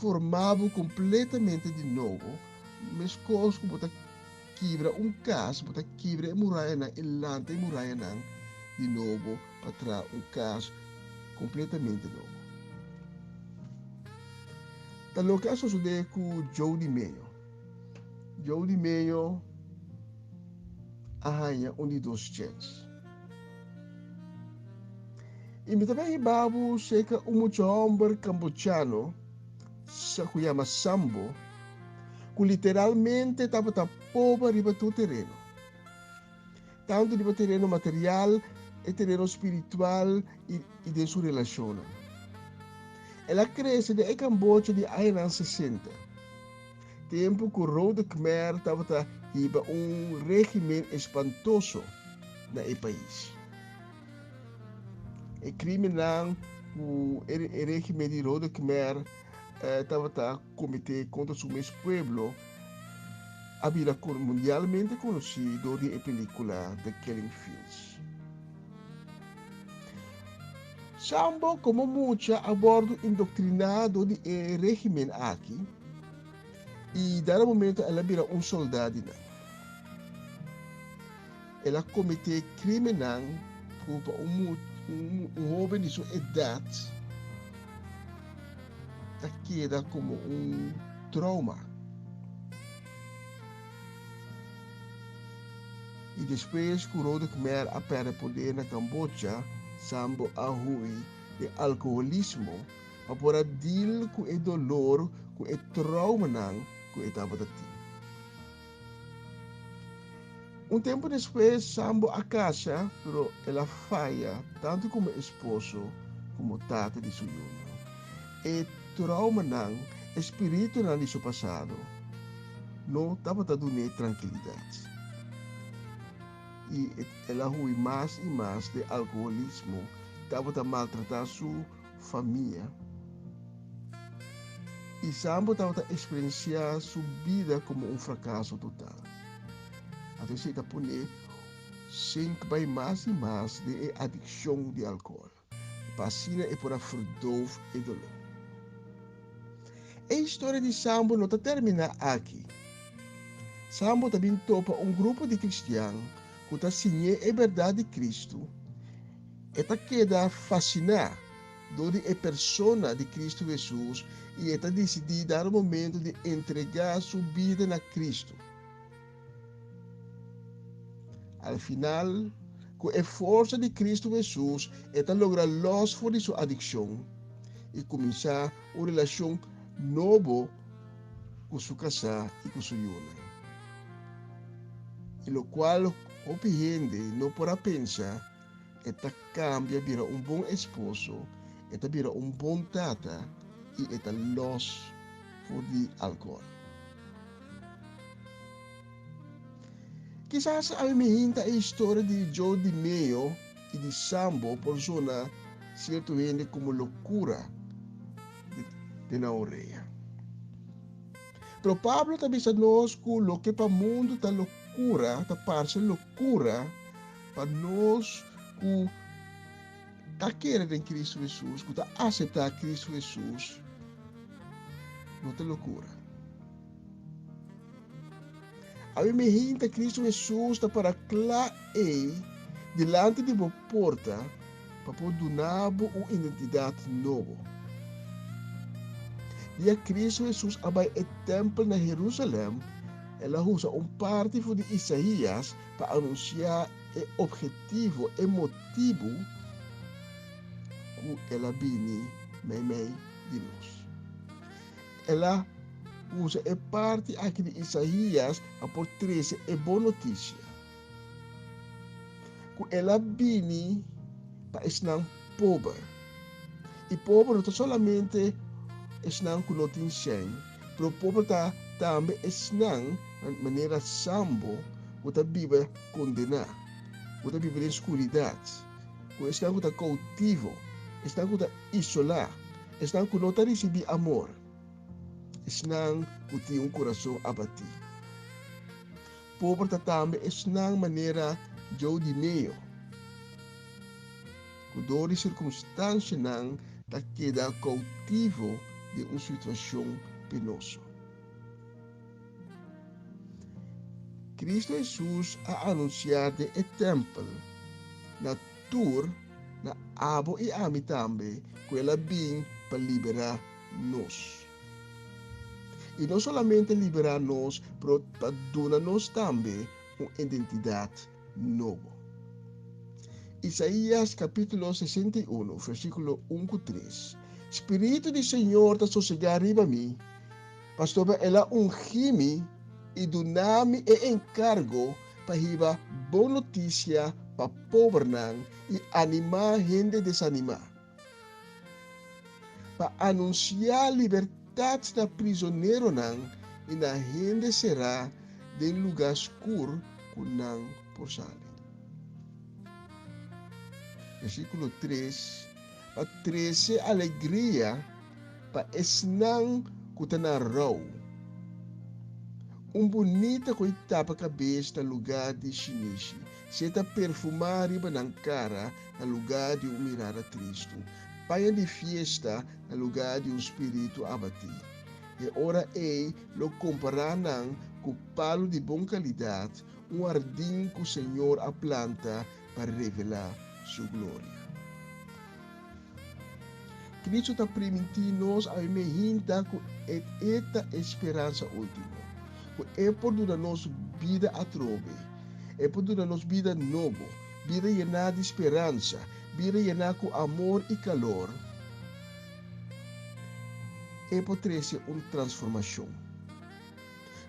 forma bo kompletamente di nobo, meskos ku bo ta kibra un kas, bo ta kibra e murayanan i lanta e murayanan di nobo pa traha un kas kompletamente nobo. Ta loke a sosodé ku Joe di Meyo. Joe di Meyo a haña un di dos chèns. I mi ta bai hiba bo serka un mucha hòmber kambochano ku yama Sambo, ku literalmente tabata pober riba tur tereno. Tantu riba tereno material, e tereno spiritual i i den su relashonnan. El a krese den e Kambocha di añanan sesenta, tempu ku Rode Khmer tabata hiba un régimen espantoso na e pais. E krímennan ku e régimen di Rode Khmer tabata kometé kontra su mes pueblo a bira mundialmente konosí dor di e pelíkula The Killing Fields. Sambo komo mucha a wòrdu indoktriná dor di e régimen aki i dado momento el a bira un soldá di nan. El a kometé krímennan ku pa un un hóben di su edat ta keda komo un trouma. I despues ku Rode Khmer a pèrdè poder na Kambocha, Sambo a hui den alkoholismo pa por a deal ku e dolor ku e traumanan ku e tabata tin. Un tempu despues Sambo a kasa, pero el a faya tantu komo esposo komo tata di su yunan. E traumanan, e spiritunan di su pasado no tabata dun'é trankilidat. I el a hui mas i mas den alkoholismo, tabata maltratá su famia. I Sambo tabata eksperensiá su bida komo un frakaso total. Anto esei ta pon'é sink bai mas i mas den e adikshon di alkohòl, pa asina e por a verdoof e doló. E historia di Sambo no ta terminá aki. Sambo ta bin topa un grupo di kristian ku ta siñ'é e bèrdat di Kristu. E ta keda fasiná dor di e persona di Kristu Hesus i e ta disidí dado momento di entregá su bida na Kristu. Al final, ku e forsa di Kristu Hesus e ta logra lòs for di su adikshon i kuminsá un relashon nobo ku su kasá i ku su yunan. I lokual hopi hende no por a pensa, E ta kambia bira un bon esposo, e ta bira un bon tata i e ta lòs for di alkohòl. Kisas ami mi hinta e historia di Joe DiMeo i di Sambo por zona sierto hende komo lokura den nan orea. Pero Pablo ta bisa nos ku loke pa mundu ta lokura ta parse lokura Pa nos ku ta kere den Kristu Hesus, ku ta aseptá Kristu Hesus, no ta lokura. Awe mi hinta Kristu Hesus ta para kla ei dilanti di bo porta pa por duna bo un identidat nobo. Dia Kristu Hesus a bai e tèmpel na Herusalèm, el a usa un parti for di Isaías pa anunsiá e ophetivo, e motibu ku el a bini meimei di nos. El a usa e parti aki di Isaías pa por trese e bon notisia, ku el a bini pa esnan pober. I pober no ta solamente esnan ku no tin sèn, pero pober ta tambe esnan manera Sambo ku ta biba kondená, ku ta biba den skuridat, ku esnan ku ta koutivo, esnan ku ta isolá, esnan ku no ta risibí amor, esnan ku tin un kurason abatí. Pober ta tambe esnan manera Joe Dimeo, ku dor di sirkunstansianan ta keda koutivo den un situashon penoso. Kristu Hesus a anunsiá den e tèmpel na tur, na abo i ami tambe, ku el a bin pa liberá nos. I no solamente liberá nos, pero pa duna nos tambe un identidat nobo. Isaías kapítulo 61, versíkulo 1 ku 3, Spiritu di Señor ta sosegá riba mi, pasobra el a ungí mi i duna mi e enkargo pa hiba bon notisia pa pobernan i animá hende desanimá, pa anunsiá libertat na prizoneronan i na hende será den lugá skur ku nan por sali. Versíkulo 3, Pa trese alegria pa esnan ku ta na rou. Un bunita ku e tapa kabes na lugá di shinishi, si e ta perfumá riba nan kara na lugá di un mirada tristu, paña di fiesta na lugá di un spiritu abatí. E ora ei lo kompará nan ku palu di bon kalidat, un hardin ku Señor a planta pa revelá su gloria. Cristo ta primintí nos awe mehinta ku e e ta e speransa último, ku e por duna nos bida atrobe. E por duna nos bida nobo, bida yená di speransa, bida yená ku amor i kalor. E por trese un transformashon.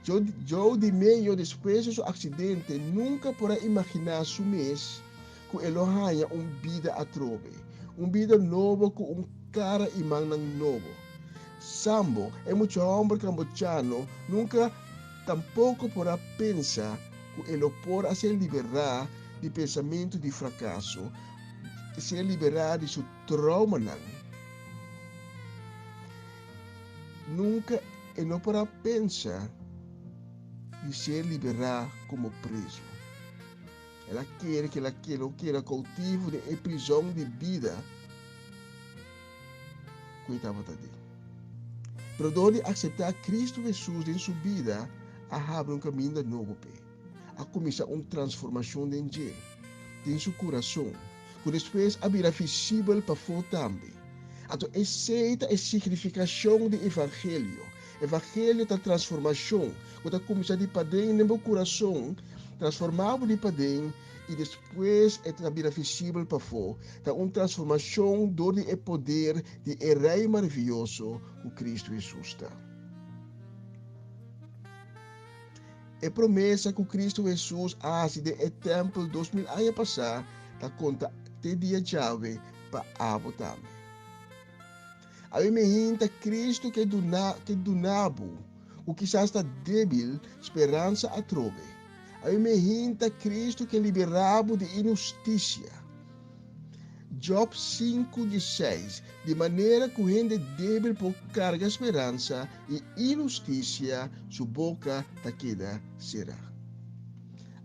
Joe DiMaggio despues di su aksidente nunka por a imaginá su mes ku e lo haña un bida atrobe, un bida nobo ku un kara i mannan nobo. Sambo, e mucha hòmber kambochano, nunka tampoko por a pensa ku e lo por a ser liberá di pensamentu di frakaso, ser liberá di su troumanan. Nunka e no por a pensa di ser liberá komo prezu. El a kere ku el a lo keda koutivo den e prizòn di bida ku e tabata den. Pero dor di akseptá Kristu Hesus den su bida, a habri un kaminda nobo p'e. A kuminsá un transformashon den dje, den su kurason, ku despues a bira visibel pafó tambe. Anto esei ta e signifikashon di evangelio. Evangelio ta transformashon ku ta kuminsá di paden den bo kurason, transformá bo di paden i despues e ta bira visibel pafó. Ta un transformashon dor di e poder di e Rei maravioso ku Kristu Hesus ta. E promesa ku Kristu Hesus a hasi den e tèmpel 2000 aña pasá ta konta te dia djawe pa abo tambe. Awe mi hinta Kristu ke duna ke duna bo, ku kisas ta débil, speransa atrobe. Awe mi hinta Kristu ke liberá bo di inhustisia. Job 5, 16, Di manera ku hende débil por karga speransa i inhustisia, su boka ta keda será.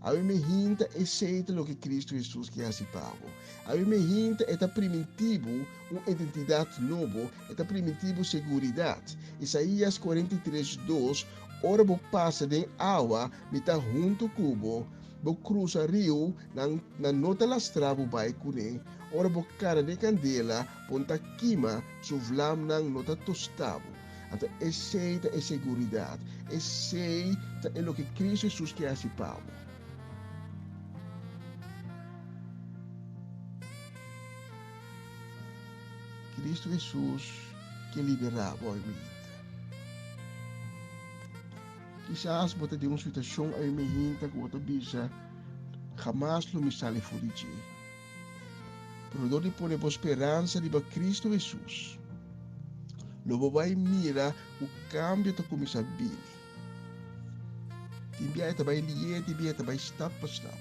Awe mi hinta esei ta loke Kristu Hesus ke hasi pa bo. Awe mi hinta e ta primintí bo un identidat nobo, e ta primintí bo seguridat. Isaías 43, 2, Ora bo pasa den awa, mi ta huntu ku bo, bo krusa riu, nan, nan no ta lastra bo bai kuné. Ora bo kana den kandela, bo no ta kima, su vlamnan no ta tosta bo. Anto esei ta e seguridat, esei ta e loke Kristu Hesus ke hasi pa bo. Cristo Hesus ke liberá bo awe mainta. Kisas bo ta den un situashon awe mainta ku bo ta bisa, Hamas lo mi sali for di dje. Pero dor di pone bo speransa riba Cristo Hesus, lo bo bai mira ku kambio ta kuminsá bini. Tin bia e ta bai lié, tin bia e ta bai stap pa stap.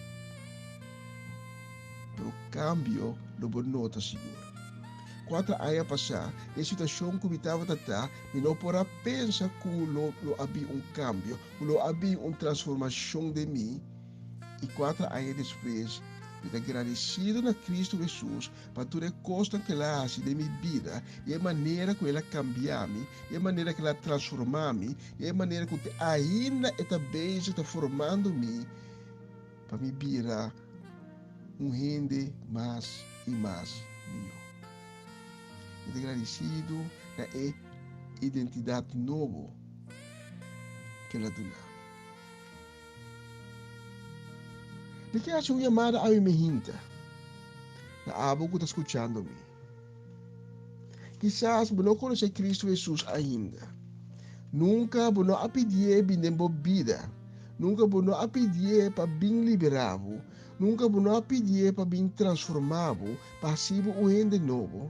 Pero kambio lo bo nota sigur. Kuater aña pasá, den situashon ku mi tabata ta, mi no por a pensa ku lo lo a bin un kambio, ku lo a bin un transformashon den mi. I kuater aña despues, mi ta gradesido na Kristu Hesus pa tur e kosnan ku el a hasi den mi bida i e manera ku el a kambia mi, i e manera ku el a transformá mi, i e manera ku te ainda e ta bezig ta formando mi pa mi bira un hende mas i mas mihó. Mi ta gradisido na e identidat nobo ku el a duna mi. Mi ke hasi un yamada awe mi hinta na abo ku ta skuchando mi. Kisas bo no konosé Kristu Hesus ainda. Nunka bo no a pidié bin den bo bida. Nunka bo no a pidié pa bin liberá bo. Nunka bo no a pidié pa bin transformá bo, pa hasi bo un hende nobo.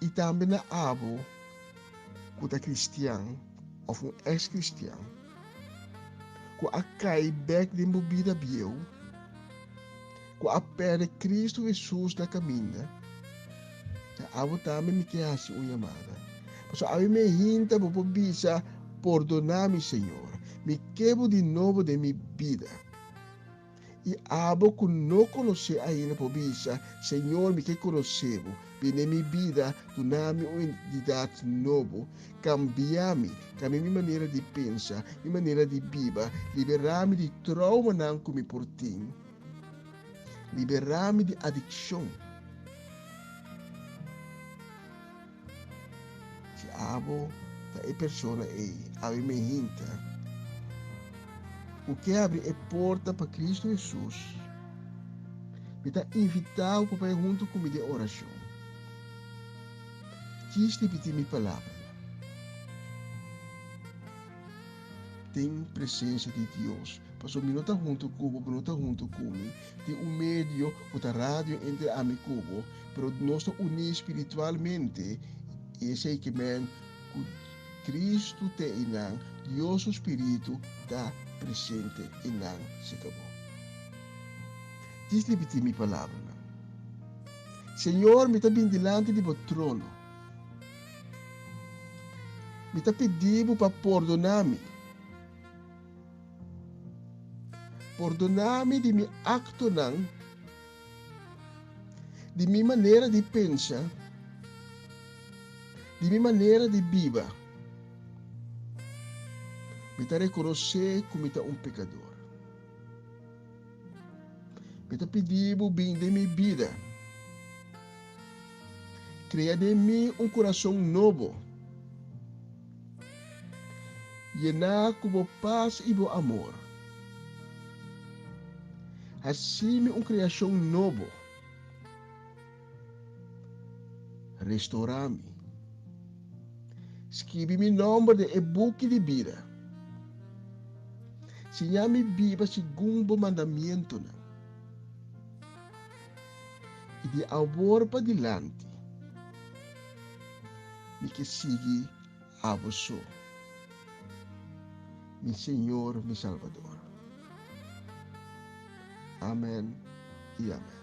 I tambe na abo ku ta kristian òf un eks-kristian ku a kai bèk den bo bida bieu, ku a pèrdè Kristu Hesus na kaminda, na abo tambe mi ke hasi un yamada. Pasobra awe mi hinta bo por bisa, Pordoná mi, Señor, mi ke bo di nobo den mi bida. I abo ku no konosé ainda por bisa, Señor, mi ke konosé bo. Bini den mi bida, duna mi un identidat nobo. Kambia mi, kambia mi manera di pensa, mi manera di biba. Liberá mi di troumanan ku mi por tin. Liberá mi di adikshon. Si abo ta e persona ei, awe mi hinta. ku ke habri e porta pa Kristu Hesus, mi ta invitá bo pa bai huntu ku mi den orashon. Djis ripití mi palabranan. Den presensia di Dios, pasobra mi no ta huntu ku bo, bo no ta huntu ku mi. Tin un medio ku ta radio entre ami ku bo, pero nos ta uní spiritualmente, i esei ke men ku Kristu te einan, Dios su spiritu ta presente einan serka bo. Djis ripití mi palabranan. Señor, mi ta bin dilanti di bo trono. Mi ta pidi bo pa pordoná mi. Pordoná mi di mi aktonan, di mi manera di pensa, di mi manera di biba. Mi ta rekonosé ku mi ta un pekador. Mi ta pidi bo bin den mi bida. Krea den mi un kurason nobo, yená ku bo pas i bo amor. Hasi mi un kreashon nobo. Restorá mi. Skibi mi nòmber den e buki di bida. Siña mi biba segun bo mandamientonan. I di awor padilanti mi ke sigui abo so, mi Señor, mi Salbador. Amen i amen.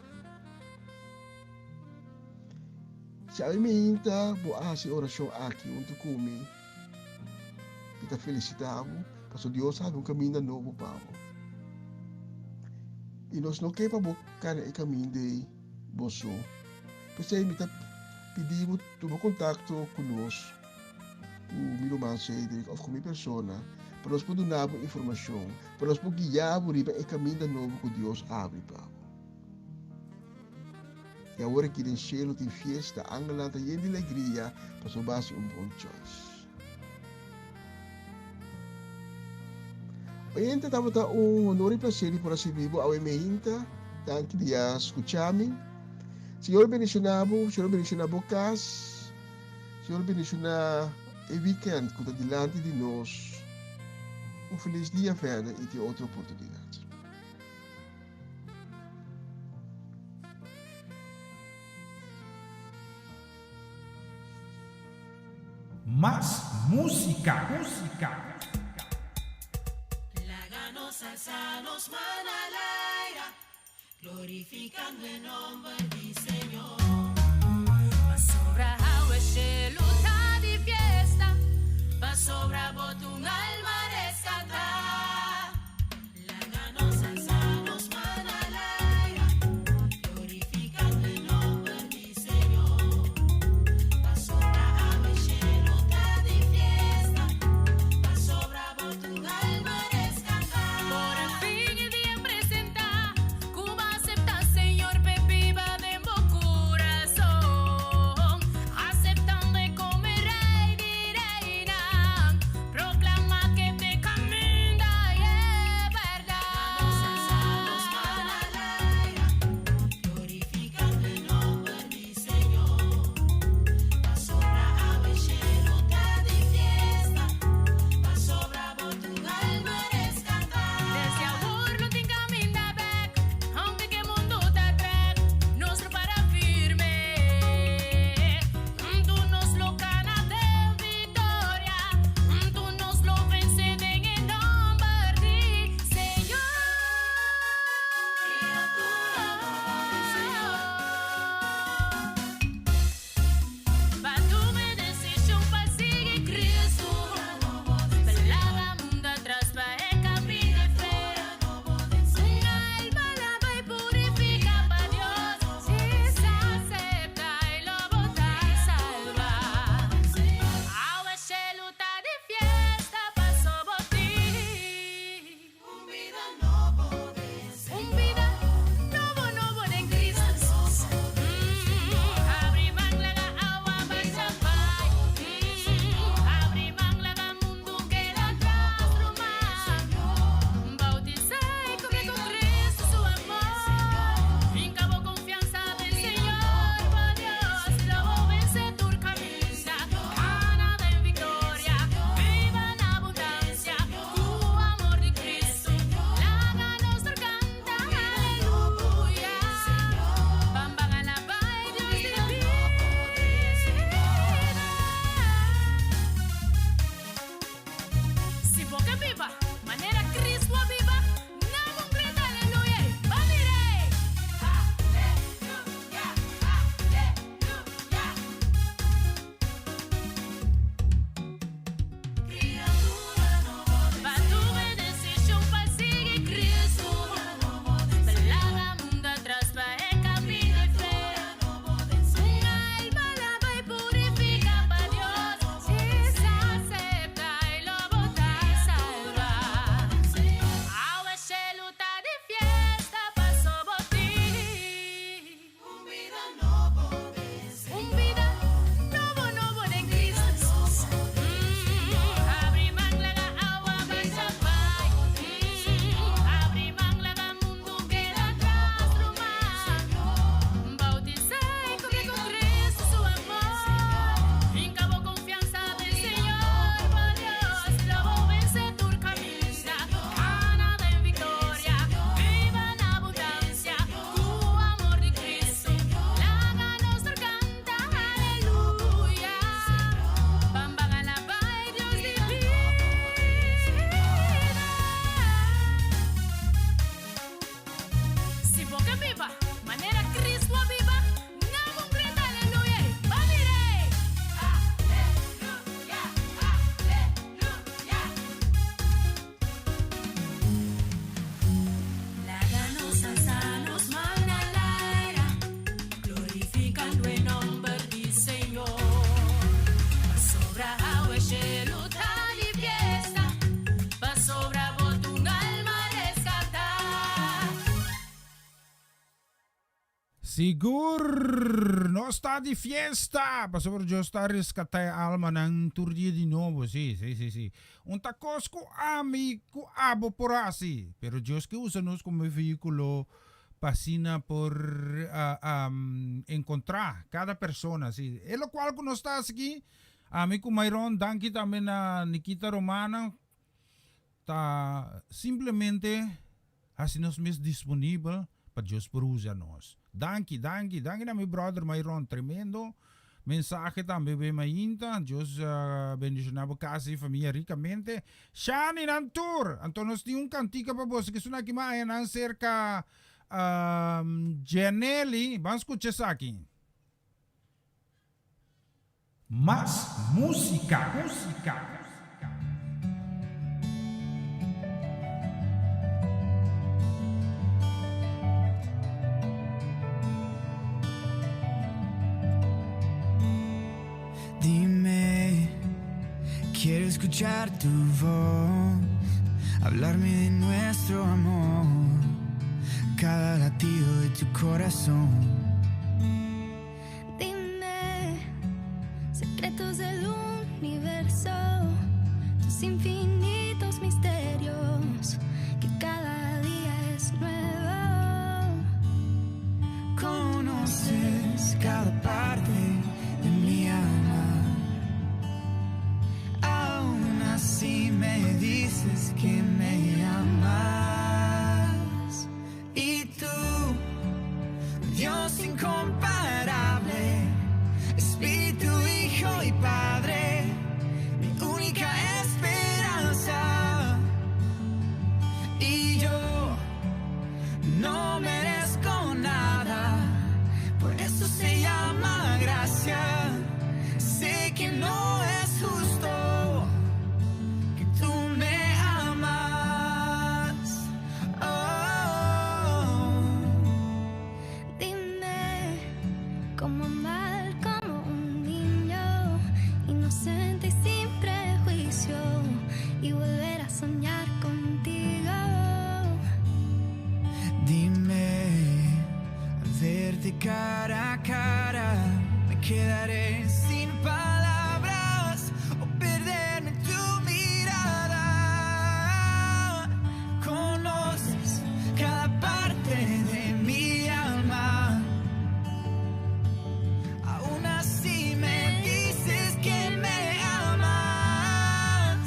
Si awe meinta bo a hasi e orashon aki huntu ku mi, mi ta felisitá bo, pasobra Dios a habri un kaminda nobo pa bo. I nos no ke pa bo kana e kaminda ei bo so. P'esei mi ta pidi bo tuma kontakto ku nos, ku mi ruman Cedric òf ku mi persona, pa nos por duna bo informashon, pa nos por guia bo riba e kaminda nobo ku Dios a habri pa bo. I awor aki den shelu tin fiesta, angelnan ta yen di legria pasobra bo a hasi un bon choice. Oyente tabata un honor i placer di por a sirbi bo awe meinta. Danki di a scucha mi. Señor bendiciona bo, Señor bendiciona bo cas, Señor bendiciona e weekend cu ta dilanti di nos. Un feliz dia verder i tin otro oportunidad. Mas músika, músika. Laga nos alsa nos man al aire, glorificando e nomber di Señor. Pasobra awe shelu ta di fiesta, pasobra bo ta un alma rescatá. Sigur! Nos ta di fiesta! Pasobra Dios ta reskatá e almanan tur dia di nobo. Sí, sí, sí, sí. Un ta kos ku ami ku abo por hasi, pero Dios ke usa nos komo e vehíkulo pa asina por enkontrá kada persona. Sí, e lokual ku nos ta hasi aki, ami ku Myron, danki tambe na Nikita Romana, Ta simplemente hasi nos mes disponibel pa Dios por usa nos. Danki, danki, danki na mi brother Myron, tremendo mensahe tambe be mainta. Dios bendiciona bo casa y famia ricamente. Shani nan tur! Anto nos tin un cantica pa boso ke suna aki ma aya nan cerca Janely. Ban scucha esaki. Mas música, música. Dime, quiero escuchar tu voz, hablarme de nuestro amor, cada latido de tu corazón. Dime, secretos del universo, tus infinitos misterios, que cada día es nuevo. Conoces cada parte de mi alma. Aún así me dices que me amas. Y tú, Dios incomparable, Espíritu, Hijo y Padre, mi única esperanza. Y yo no merezco nada, por eso se llama gracia. Sé que no es justo que tú me amas. Oh. Dime cómo amar como un niño, inocente y sin prejuicio, y volver a soñar contigo. Dime, al verte cara a cara, me quedaré sin palabras o perderme en tu mirada. Conoces cada parte de mi alma. Aún así me dices que me amas.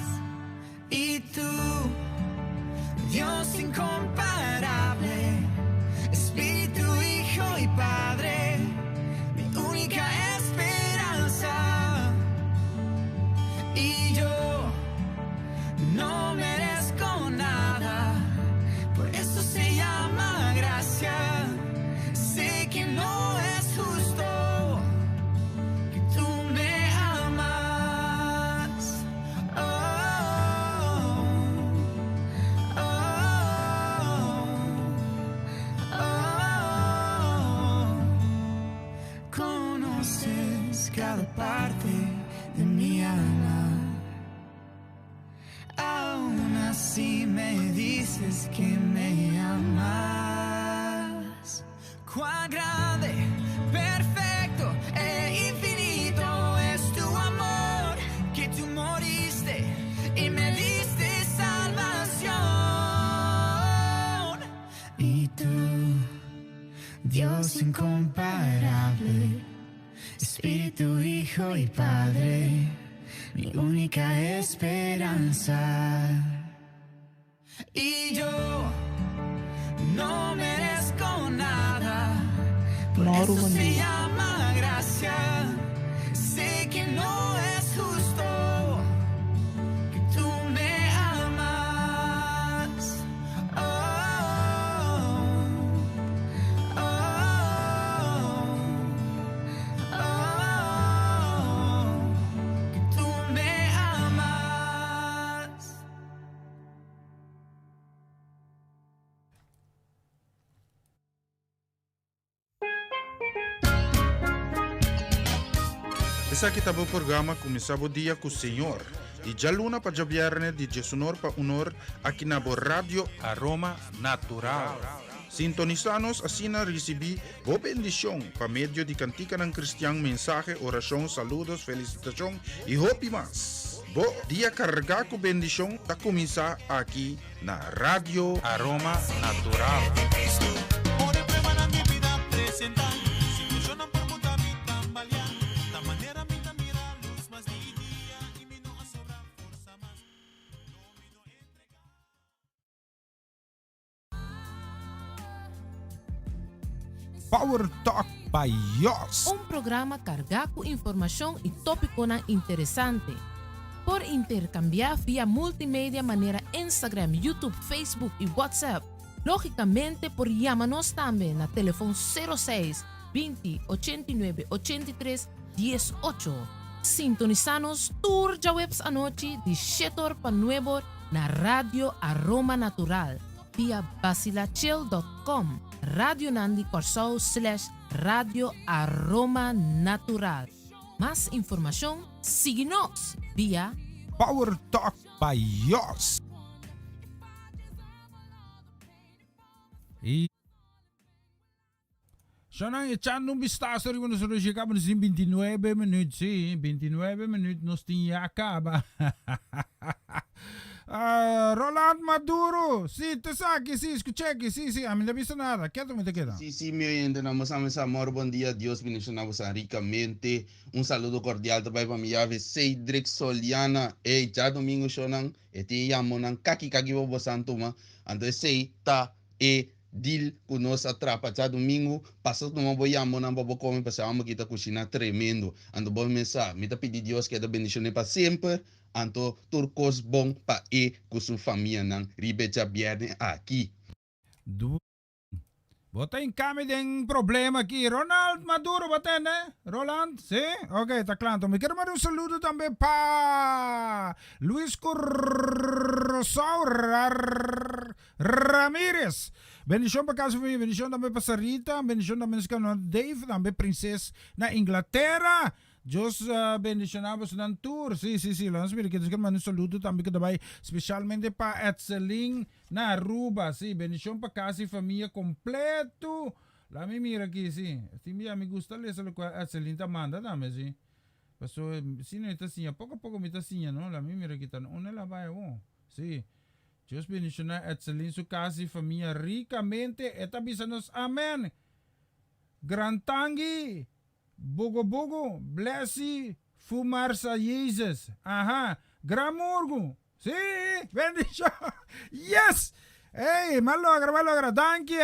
Y tú, Dios incomparable, Espíritu, Hijo y Padre, mi única esperanza. Y yo no merezco nada, por eso se llama gracia. Sé que no es justo que tú me amas. Oh, oh, oh. Conoces cada parte de mi alma. Aún así me dices que me amas. Cuán grande, perfecto e infinito es tu amor, que tú moriste y me diste salvación. Y tú, Dios incomparable, Espíritu, Hijo y Padre, mi única esperanza. Y yo no merezco nada, por Moro eso buen se dia. llama gracia. Sé que no es justo que tú me amas. Oh, oh, oh, que tú me amas. Esaki ta bo programa Kuminsá Bo Dia ku Señor, di djaluna pa djabièrnè di djesunor pa unor aki na bo Radio Aroma Natural. Sintonisá nos asina risibí bo bendishon pa medio di kantikanan kristian, mensahe, orashon, saludos, felisitashon i hopi mas. Bo dia kargá ku bendishon ta kuminsá aki na Radio Aroma Natural. Power Talk by Jos. Un programa kargá ku informashon i tópikonan interesante. Por interkambiá via multimedia manera Instagram, YouTube, Facebook i WhatsApp. Lógikamente por yama nos tambe na telefon 06 20 89 83 18. Sintonisá nos tur djaweps anochi di shete or pa nuebe or na Radio Aroma Natural via basilachel dot com, Radionan di Kòrsou slash Radio Aroma Natural. Mas informashon sigui nos via. Power Talk by Jos. I. Shonan echando un bistazo riba nos reloj caba nos tin 29 minuut, sí, 29 minuut nos tin ya caba. Ah, Roland Maduro, sí, te saki, sí, escuché aquí, sí, sí, a mi no visto nada, quieto me te queda. Sí, sí, mi oyente, nan bosa mesa amor, bon dia, Dios bendiciona bosa ricamente. Un saludo cordial ta bay pa mi llave Cedric Soliana. Ey, djadomingo shonan, e tin yamonan kaki kaki pa bosan tuma. Anto esey ta e Deal ku nos a trapa djadumingu pasa tuma bo yamonan pa bo kome pasobra amo ki ta kushina tremendo anto bo mes sa mi ta pidi Dios keda bendishone pa semper anto tur kos bon pa e ku su famianan riba e djabierne aki. Bo ta hincami den problema aki. Ronald Maduro bo tende? Roland? Si? Ok, ta cla anto. Mi kier manda un saludo tambe pa Luis Curosao Ramirez. Bendicion pa casa famia, bendicion tambe pa Sarita, bendicion tambe nos canal Dave, tambe Prinses na Inglaterra. Dios bendiciona bosonan tur. Si, si, si. Laat nos mira aquí. Nos quier manda un saludo tambe que ta bay specialmente pa Etselin na Aruba. Si, bendicion pa casa y famia completo. Laat mi mira aquí, si. Tin bia mi gusta lesa loke Etselin ta manda tambe, si. Paso, si no mi ta siña. Poco a poco mi ta siña, no. Laat mi mira aquí. Ta unda la bay awor? Si. Dios bendiciona Etselin su casa y famia ricamente. E ta bisa nos amen. Gran tangi, Bugu bugu, blessi, fumarsa Jesus. Aha, gran murgu. Si, bendicion. Yes! Ey, m'a logra, m'a logra. Danki,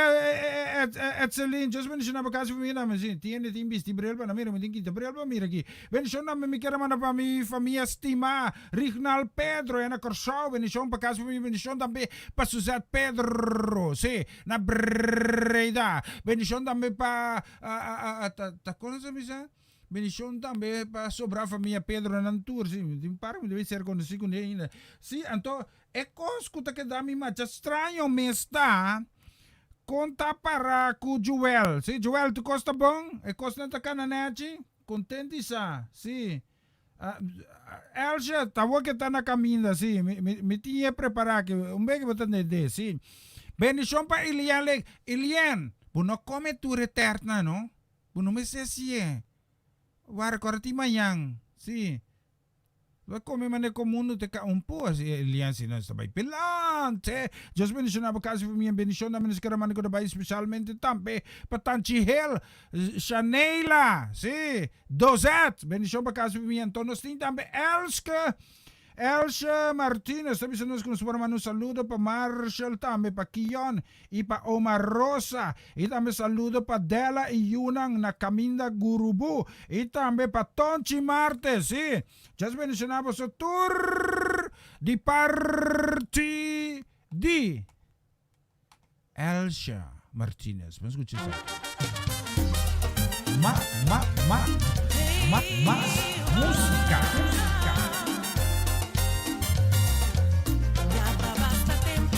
Etselin. Dios bendiciona bo casa y famia tambe. Si, tiende tin bisti bril pa nan mira, mi tin kita bril pa mira aki. Bendicion tambe mi kier a manda pa mi famia stima, Rignal Pedro, e na Kòrsou. Bendicion pa casa y famia. Bendicion tambe pa Suzette Pedro, si, na Breda. Bendicion tambe pa, ta kon sa bisa? Bendicion tambe pa sobra famia Pedro nan tur, si, tin par mi debe ser conoci cu ne ainda. Si, anto e cos cu ta keda mi macha straño mes ta, con ta para cu Joel. Si, Joel, tu cos ta bon? E cosnan ta cana nechi? Contenti sa, si. Elsje, ta bo ke ta na caminda, si. Mi, mi, mi tin e prepara aki. Un beke bo ta ntende, si. Bendicion pa Ilian Lake. Ilian, bo no come tur e tertnan, no. Bo no mester hacié. Wara kora tin mañan. Sí. Bo come manera con mundo te ca un po así. Elian si no esta bay pelante. Dios bendiciona bo casa y familia. Bendicion tambe nos kere manda cu ta bay especialmente tambe pa Tanchi Hill, Shaneila, sí, Dozet. Bendicion pa casa y familia. Enton nos tin tambe Elske. Elsje Martinez ta bisa nos ku nos por manda un saludo pa Marshall tambe pa Kion i pa Oma Rosa i tambe saludo pa Della i yunan na Kaminda Gurubu i tambe pa Tonchi Martes si Dios bendiciona boso tur di parti di Elsje Martinez. Ban skucha esaki. Ma, ma, ma, ma, mas música. Música. Ya pa basta tempu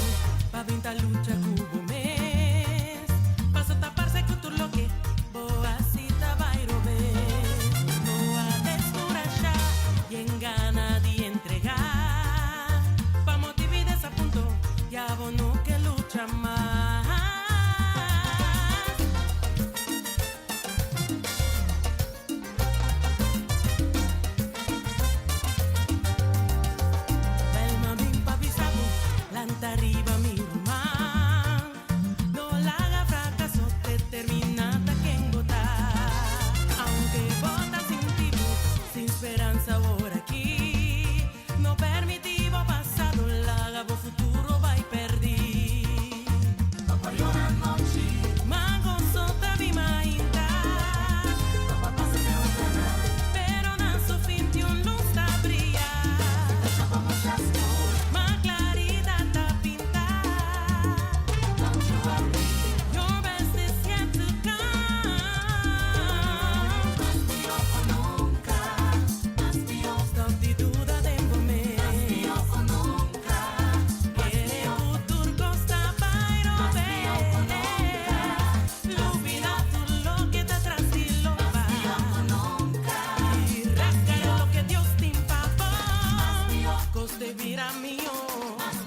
pa bin ta lucha ku bo mes. Paso ta parse ku tur loke bo hasi ta bai robes. No a deskurashá i en gana di entregá. Pa motibu i desapunto ya bo no ke lucha mas.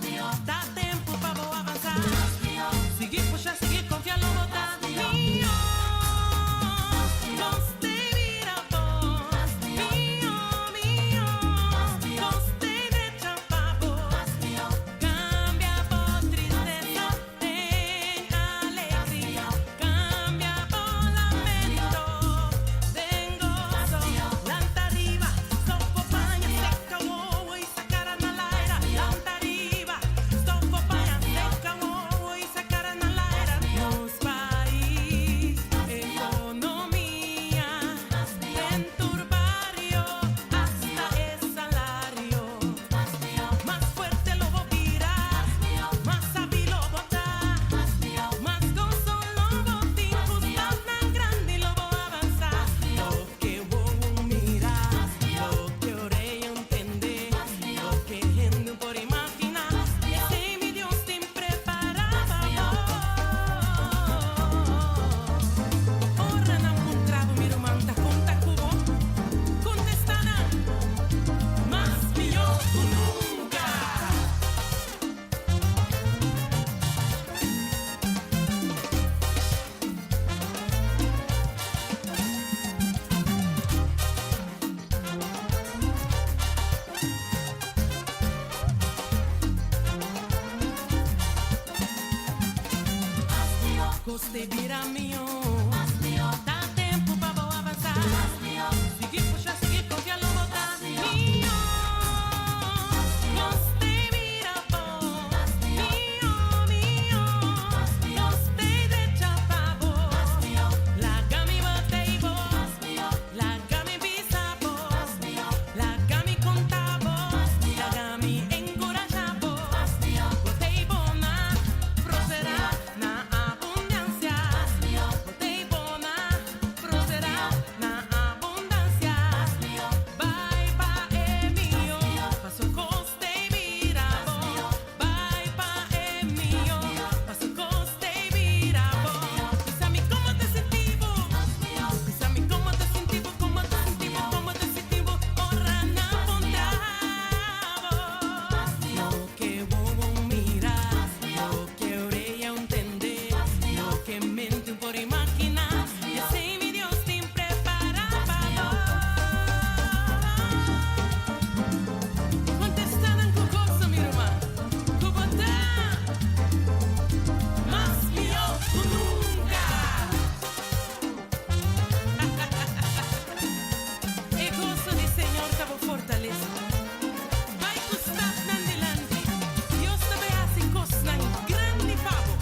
mihó. Ta tempu pa bo avansá. Sigui pusha, sigui konfia lo bo ta mihó. Kos te bira bon. Mihó, mihó. Kos te drecha pa bo. Kambia bo tristesa den alegria. Kambia bo lamento den goso. Lanta riba, stòf bo paña, seka wowo i sa kara na laira. Lanta riba, stòf bo paña, seka wowo i sa kara na laira. Nos pais, ekonomia, den tur bario, asta e salario. Mas fuerte lo bo bira, mas sabí lo bo ta, mas goso lo bo tin, ku stapnan grandi lo bo avansá. Loke wowo mira, loke orea tende, loke hende por imaginá, esei mi Dios tin prepará pa bo. Ora nan puntra bo, mi ruman, ta kon ta ku bo? Kontestá nan, Mas mihó ku nunka! Kos te bira mihó. Ta tempu pa bo avansá. Sigui pusha, sigui konfia lo bo ta mihó. Kos te bira bon. Mihó, mihó. Kos te drecha pa bo. Laga mi bate bo. Laga mi bisa bo. Laga mi konta bo. Laga mi enkurashá bo. Bo t'ei bo na prosperá na abundansia. Bo t'ei bo na prosperá na abundansia. Bai pa e mihó, paso kos t'ei bira bon. Bai pa e mihó, paso kos t'ei bira bon. Bisa mi kon ta sinti bo. Bisa mi kon ta sinti bo, kon ta sinti bo, kon ta sinti bo. Ora nan puntra bo. Loke wowo mira, loke orea tende, loke mente por imaginá. Esei mi Dios tin prepará pa bo. Kontestá nan ku goso, mi ruman, ku bo ta mas mihó ku nunka. E goso di Señor ta bo fortalesa. Bai ku stapnan dilanti. Dios ta bai hasi kosnan grandi pa bo.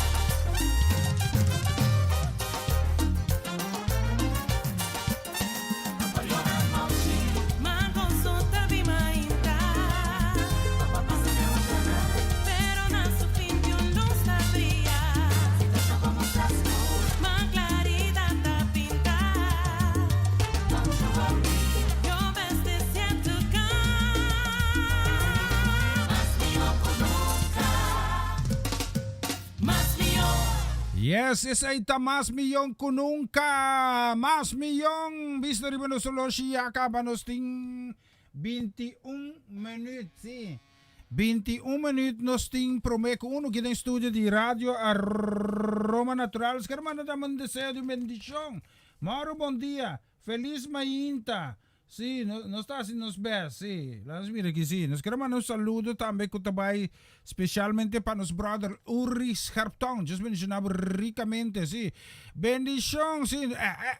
Ma goso ta bin mainta. Pero na su fin di un lus ta bria. Ma klaridat ta pinta. Your best is yet to come. Mas mihó ku nunka. Mas mihó. Yes, esei ta mas mihó ku nunka. Mas mihó. Bisto riba nos oloshi ya kaba nos tin 21 minüt. Si. 21 minüt nos tin promé ku uno aki den studio di Radio Aroma Natural. Nos manda dam un deseo di bendishon. Mauro bon dia. Felis mainta. Si, nos ta hasi nos best, si. Laat nos mira aki, si. Nos ker manda un saludo tambe ku ta bai spesialmente pa nos brother Uri Scherptong. Dios bendiciona bo ricamente, si. Bendicion, si.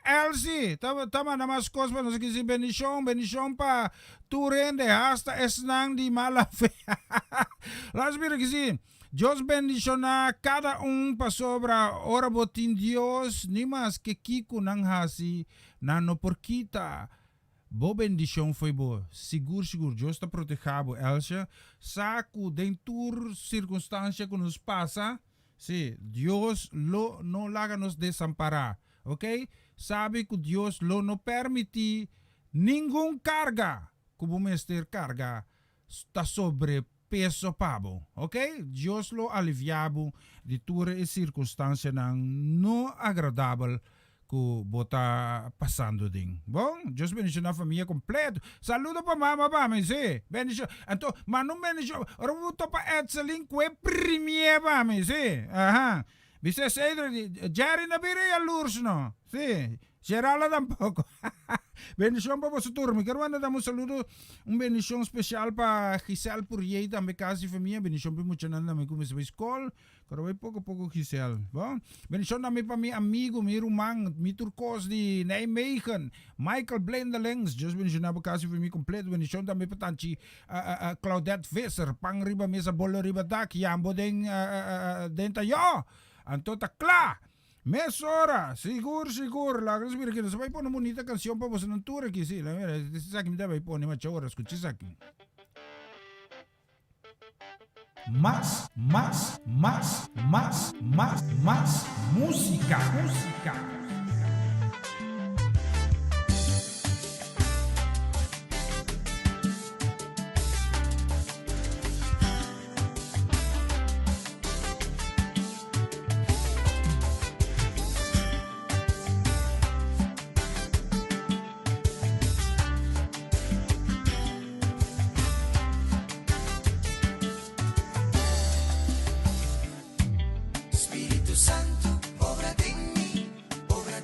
Elsie ta ta manda mas kos pa nos aki, si. Bendicion, bendicion pa tur hende, hasta esnan di mala fe. Laat nos mira aki, si. Dios bendiciona kada un pasobra ora bo tin Dios ni maske kiko nan hasi nan no por kita bo bendicion fo'i bo sigur sigur Dios ta proteha bo Elsha sa ku den tur circunstancia ku nos pasa si Dios lo no laga nos desampara ok sabi ku Dios lo no permiti ningun karga ku bo mester karga ta sobre peso pa bo, ok? Dios lo alivia bo di tur e circunstancianan no agradabel. ku bo ta pasando den. Bon, Dios bendiciona famia completo. Saludo pa mama pa mi, si. Bendicion. Anto, manda un bendicion. Ora bo topa Edselin ku e primie pa mi, si. Aha. Bisa Cedric, Jerry no bira jaloers no. Si. Geraldo tampoco. Bendicion pa boso tur. Mi ker manda tambe un saludo, un bendicion special pa Giselle Purier tambe casa y famia. Bendicion pa e muchanan tambe cu mester bay school. Pero bay poco poco Giselle. Bon. Bendicion tambe pa mi amigo, mi ruman, mi tur cos di Nijmegen, Michael Blindelings. Dios bendiciona bo casa y famia completo. Bendicion tambe pa tanchi Claudette Visser. Pan riba mesa, bolo riba dak, yambo den den tayo. Anto ta cla. Mesora! Sigur, sigur! Laga nos mira aki. Nos a bai pone un bunita cancion pa bosonan tur aki. Si, laga mira. Esaki mi ta bai pone macha ora. Scucha esaki. Mas, mas, mas, mas, mas, mas musica, musica. Spiritu Santu, obra den mi, obra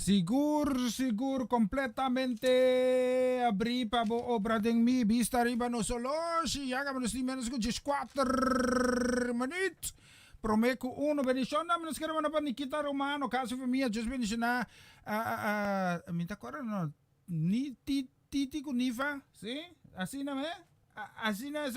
Sigur, sigur, completamente abrí pa bo obra den mi. Bista riba nos oloshi. Ya caba nos tin menos cu 14 minuut. Prome cu uno. Bendicion dame nos kere manda pa Nikita Romano, casa y famia. Dios bendiciona. Ah, ah, ah, mi ta acorda no. Ni ti, Titi cu Nifa, si? Asina me? Asina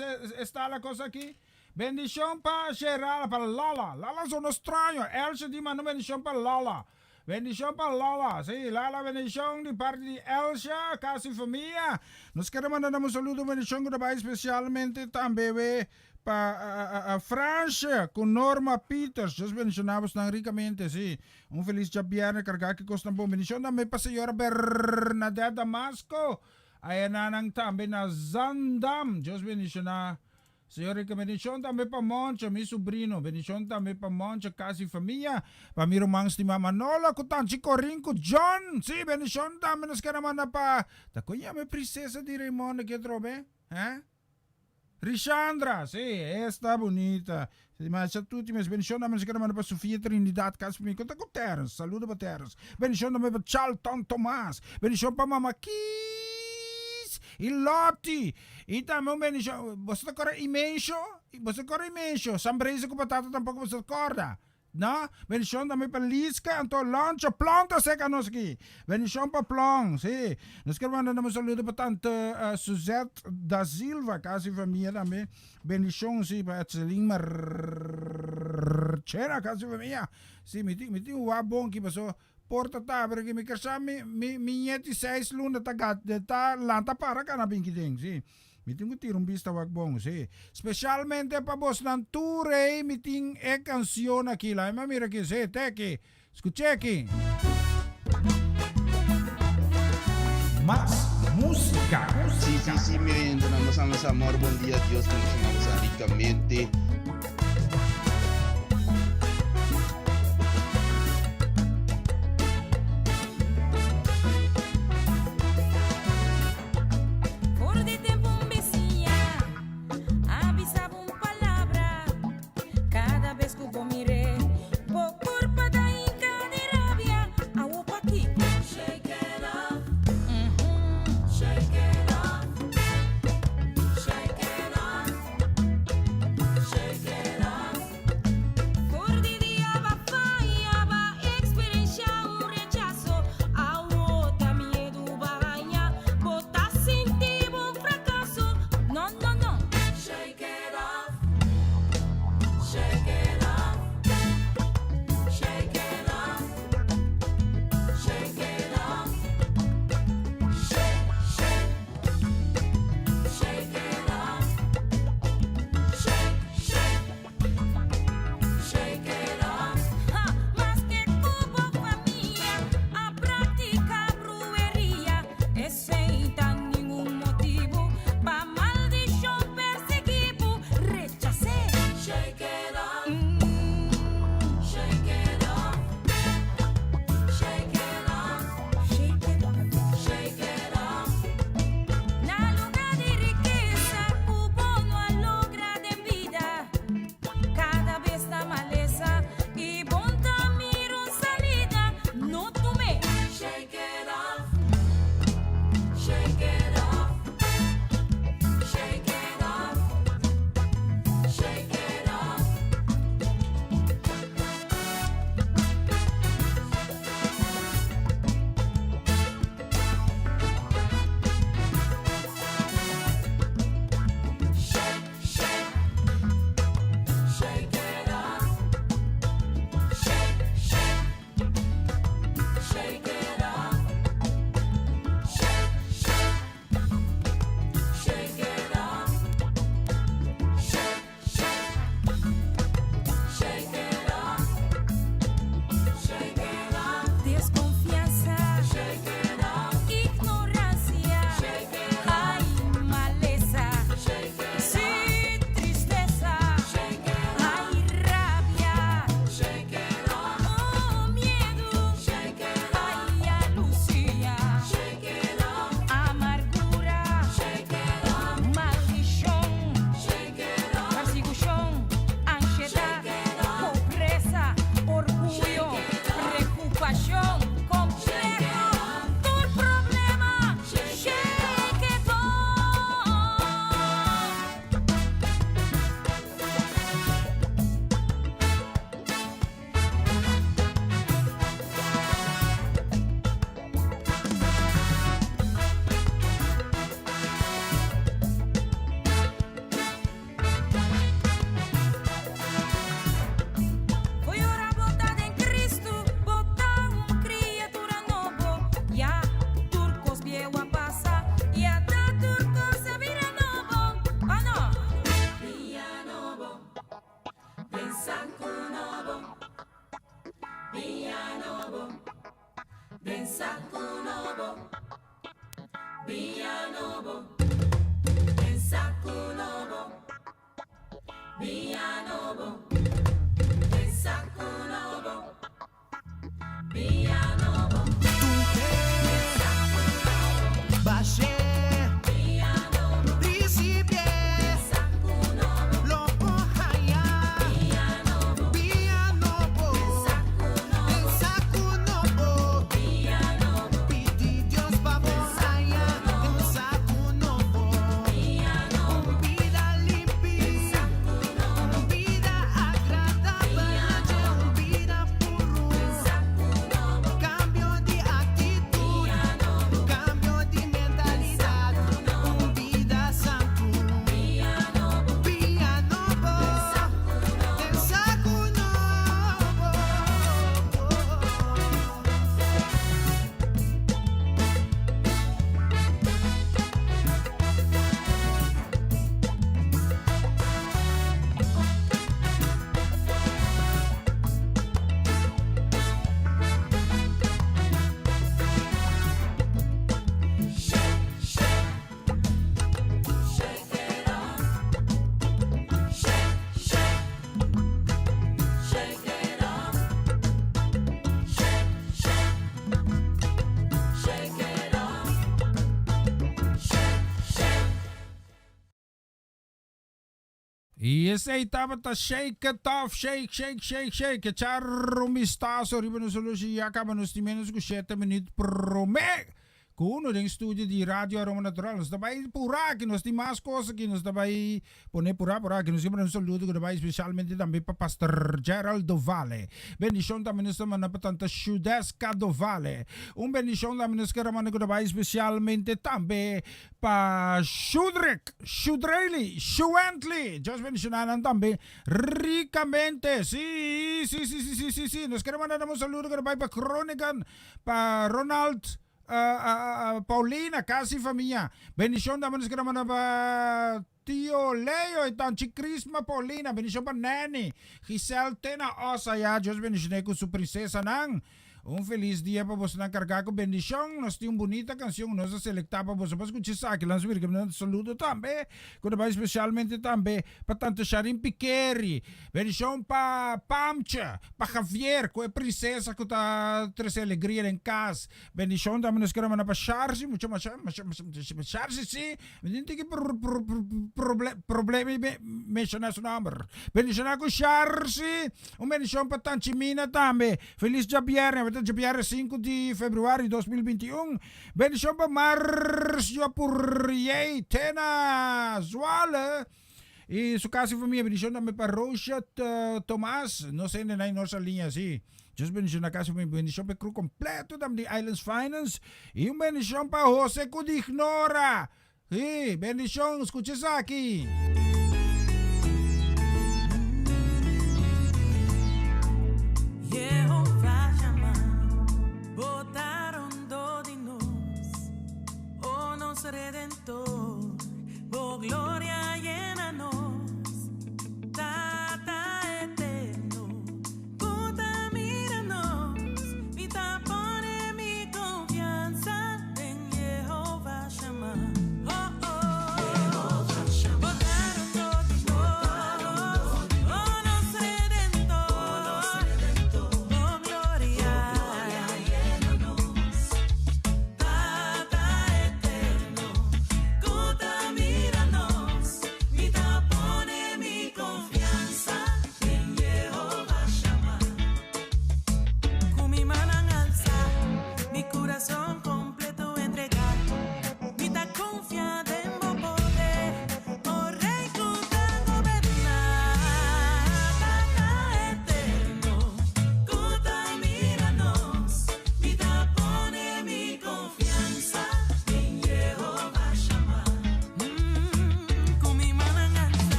está la cosa aki? Bendicion pa Gerald, pa Lala. Lala sono straño. Elsje di manda un bendicion pa Lala. Bendicion pa Lala. Si, Lala bendicion di parti di Elsje, casa y famia. Nos kere manda nan un saludo, un bendicion cu ta bay especialmente tambe we pa Fransje cu Norma Peters. Dios bendiciona bosnan ricamente, si. Un felis djabièrnè kargá ki kosnan bon. Bendishon tambe pa señora Bernadette Damasco. Ayanan tambe na Zandam. Dios bendishoná. Señor Rica bendishon tambe pa Moncho, mi subrino. Bendishon tambe pa Moncho, kas i famia. Pa mi ruman stimá Manolo ku tanchi Corin ku John. Sí, bendishon tambe nos kere manda pa. Ta kon yama e prinsesa di Raymonde ki atrobe? Hè? Rishandra, sí, esta bunita. Sí, masha tuti mes. Bendicion tambe nos kere manda pa Sofia Trinidad Casimir. Konta ku Terence. Saludo pa Terence. Bendicion tambe pa Charlton Tomas. Bendicion pa Mama Kies i Lottie. I tambe un bendicion. Boso ta kòrda Imensho? Boso ta kòrda Imensho? Sambreza ku patata tampoko boso ta kòrda. No, bendicion tambe pa Liska, anto Loncho, Plon ta seca nos aki. Bendicion pa Plon, si. Nos ker manda un saludo pa tante Suzette da Silva, casi famia tambe. Bendicion, si, pa Etselin Marchena, casi famia. Si, mi tin, mi tin un wak bon aki, paso porta ta abri aki. Mi ker sa mi, mi, mi ñeti seis luna ta gat, ta lanta para cana binki den, si. Mi tin ku tira un bista wak bon, sí. Spesialmente pa bosnan tur ei mi tin e kansion aki. Laga mi mira aki, sí, te aki. Skuch'é aki. Mas músika. Sí, sí, sí, mi oyentenan, nos ama amor, bon dia, Dios bendiciona boso ricamente. For di tempu un bisiña a bisa bo un palabra. Kada bes ku bo mir'é, bo kurpa ta hinka di rabia. Awo pakiko? Shake it off, shake it off, shake it off, shake it off. nobo, den saku nobo. Biña nobo, den saku nobo. Biña nobo, den saku nobo. Bashe, Biña nobo, Risibié, den saku nobo. Lo por haya, Biña nobo, Biña nobo, den saku nobo. Den saku nobo. Biña nobo, Pidi Dios pa bo haya, den saku nobo. Biña nobo, Un bida limpi, den saku nobo. un bida agradabel, un bida puru. Den saku nobo. Kambio di aktitut, Biña nobo, kambio di mentalidat, un bida santu. Biña nobo, Biña nobo, den saku den nobo. saku nobo. Shake it off. Shake, shake. Shake it off. Shake, shake. Shake it off. Shake, shake. I esei tabata Shake It Off, Shake, Shake, Shake, Shake. Echar un vistazo riba nos oloshi ya kaba nos tin menos ku shete minuut promé ku uno den studio di Radio Aroma Natural. Nos ta bai purá aki, nos tin mas kos aki, nos ta bai pone purá purá aki. Nos siempre un saludo ku ta bai especialmente tambe pa Pastor Gerald Dovale. Bendishon tambe nos ta manda pa Tanta Shudeska Dovale. Un bendishon tambe nos kere manda ku ta bai especialmente tambe Pa Shudrick, Shudrely, Shuently, Dios bendiciona nan tambe ricamente. Sí, sí, sí, sí, sí, sí, sí. Nos queremos mandar un saludo que bai pa Groningen, pa Ronald, Paulina, casi familia. Bendición también nos queremos mandar pa Tío Leo y Tanchi Crisma Paulina. Bendición pa Nanny, Giselle Tena Osa ya. Dios bendicione con su princesa nan. Un felis dia pa bosonan kargá ku bendishon. Nos tin un bunita kanshon nos a selektá pa boso pa skucha esaki. Lan subir ku saludo tambe ku ta bai spesialmente tambe pa Tante Sharin Pikeri. Bendishon pa Pamtje, pa Javier ku e prinsesa ku ta trese alegria den kas. Bendishon tambe nos kere manda pa Sharsi, mucha masha masha masha Sharsi si, mi tin tiki problema menshoná su nòmber. Bendishoná ku Sharsi, un bendishon pa Tanchi Mina tambe. Felis djabièrnè, awe ta djabièrnè sinku di februari 2021. Bendishon pa Marcio Purriey Tena Zwale i su kas i famia. Bendishon tambe pa Roosje Tomas, nos hende na nos liña si. Dios bendishon na kas i famia. Bendishon pa e crew kompleto tambe di Islands Finance. I un bendishon pa Jose Kudignora. Sí, bendishon, skucha esaki. Jehová yama, bo ta rondó di nos, oh nos Redentor, bo gloria yena nos, Tata eterno, ku ta mira nos, mi ta pone mi konfiansa den Jehová Shammah. Oh, oh. Bo ta rondó di nos, oh nos Redentor, bo gloria yena nos, Tata eterno, ku ta mira nos.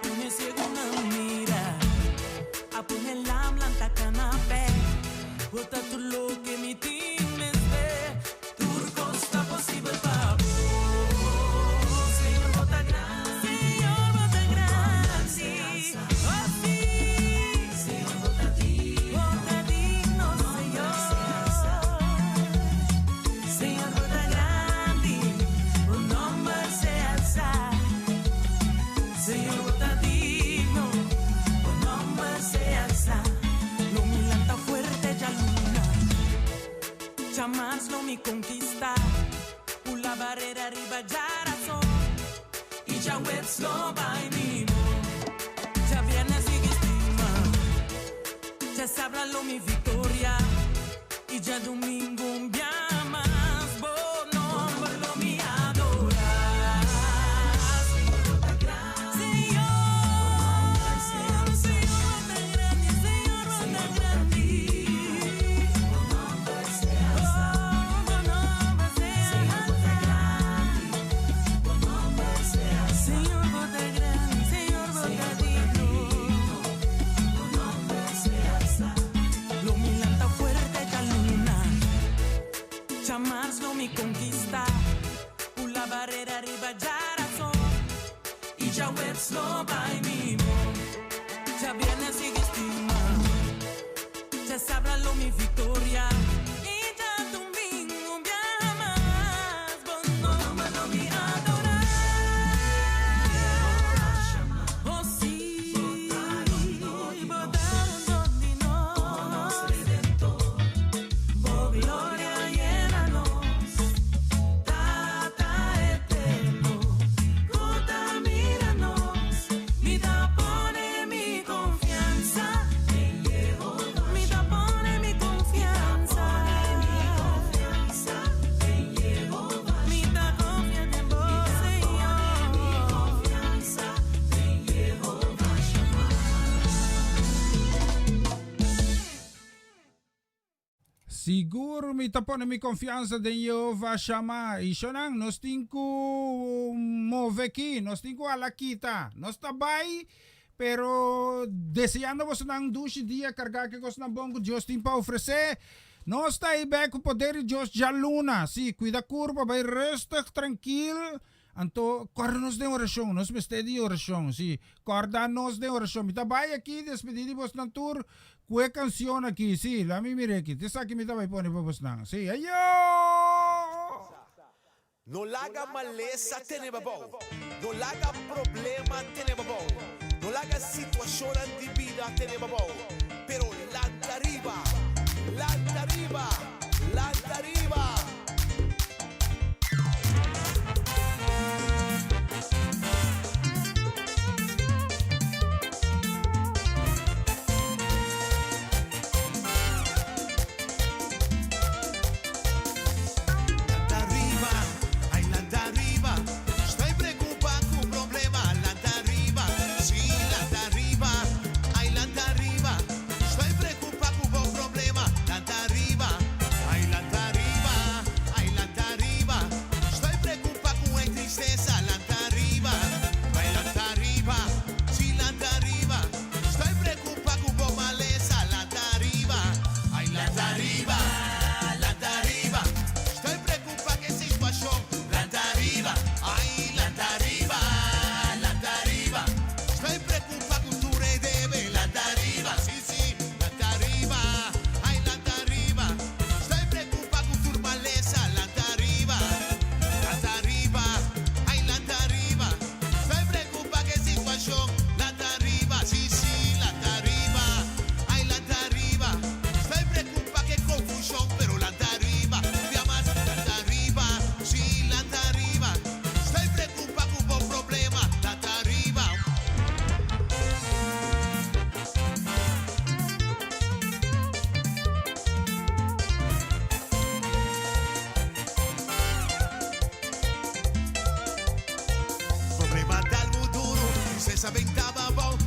pone ciego na mira. A pone lam lanta canapé. Bota tu lo que mi team este. Turco está posible pa vos. Señor, bota grande. Señor, bota grande. Oh, sí. Señor, bota digno. Bota digno, Señor. Señor, bota grande. Un nombre se alza. Señor, bota digno. Un nombre se alza. Lo milanta fuerte ya luna. Jamás lo mi conquista. La barrera arriba ya razón. Y ya webs lo vainimo. Ya viene sigue estima. Ya sabrá lo mi victoria. Y ya domingo un día más. Bo nombre lo mi adorar. Señor, Señor, Señor, tan grande, Señor, tan grande. Señor, bota grande, Señor, bota digno. Lo milanta fuerte ya luna. Chamars lo mi conquista. La barrera arriba ya razón. Y ya webs lo vainimo. Ya viene sigue estima. Ya sabrá lo mi victoria. Y ya domingo un viaje más. Bon nombre lo mi adorar. Oh sí, botaron donde nos. Oh gloria, llénanos. Tata eterno, contamínanos. Mi da pone mi confianza en Jehová. Mi da pone mi confianza. En Jehová. Mi da confía en vos, Señor. Mi confianza en Jehová. Sigur mi ta pone mi confianza den Jehová Shama. Y shonan, nos tin cu move aki, nos tin cu ala kita. Nos ta bay, pero deseando bosonan dushi dia carga cu cosnan bon cu Dios tin pa ofrece. Nos ta ahí bek cu poder di Dios djaluna. Sí, cuida curpa, bay rustig, trankil. Anto, corda nos den oracion, nos mester di oracion, sí. Corda nos den oracion. Mi ta bay aki despedi di bosnan tur cu e cancion aki, sí. Laat mi mira aki. T'esaki mi ta bay pone pa bosnan. Sí, ayo! No laga malesa tene bo abou. No laga problema tene bo abou. No laga situacionnan di bida tene bo abou. Pero lanta riba! Lanta riba! Lanta riba! Lanta riba, ay lanta riba. Estoy preocupa cu problema, lanta riba. Sí, lanta riba, ay lanta riba. Estoy preocupa cu bo problema, lanta riba. Ay lanta riba, ay lanta riba. Estoy preocupa cu e tristeza, lanta riba. Ay lanta riba, sí lanta riba. Estoy preocupa cu bo malesa, lanta riba. Ay lanta riba, lanta riba. Estoy preocupa cu situacion, lanta riba. Ay lanta riba, lanta riba. Estoy preocupa cu tur e debe, lanta riba. Sí, sí, lanta riba. Ay lanta riba. Estoy preocupa cu tur malesa, lanta riba. Lanta riba, ay lanta riba. Estoy preocupa cu situacion, lanta riba. Sí, sí, lanta riba. Ay lanta riba. Estoy preocupa cu confusion, pero lanta riba. Bia mas, lanta riba. Sí, lanta riba. Estoy preocupa cu bo problema, lanta riba. Problema ta algo duro, tristesa benta bo abou.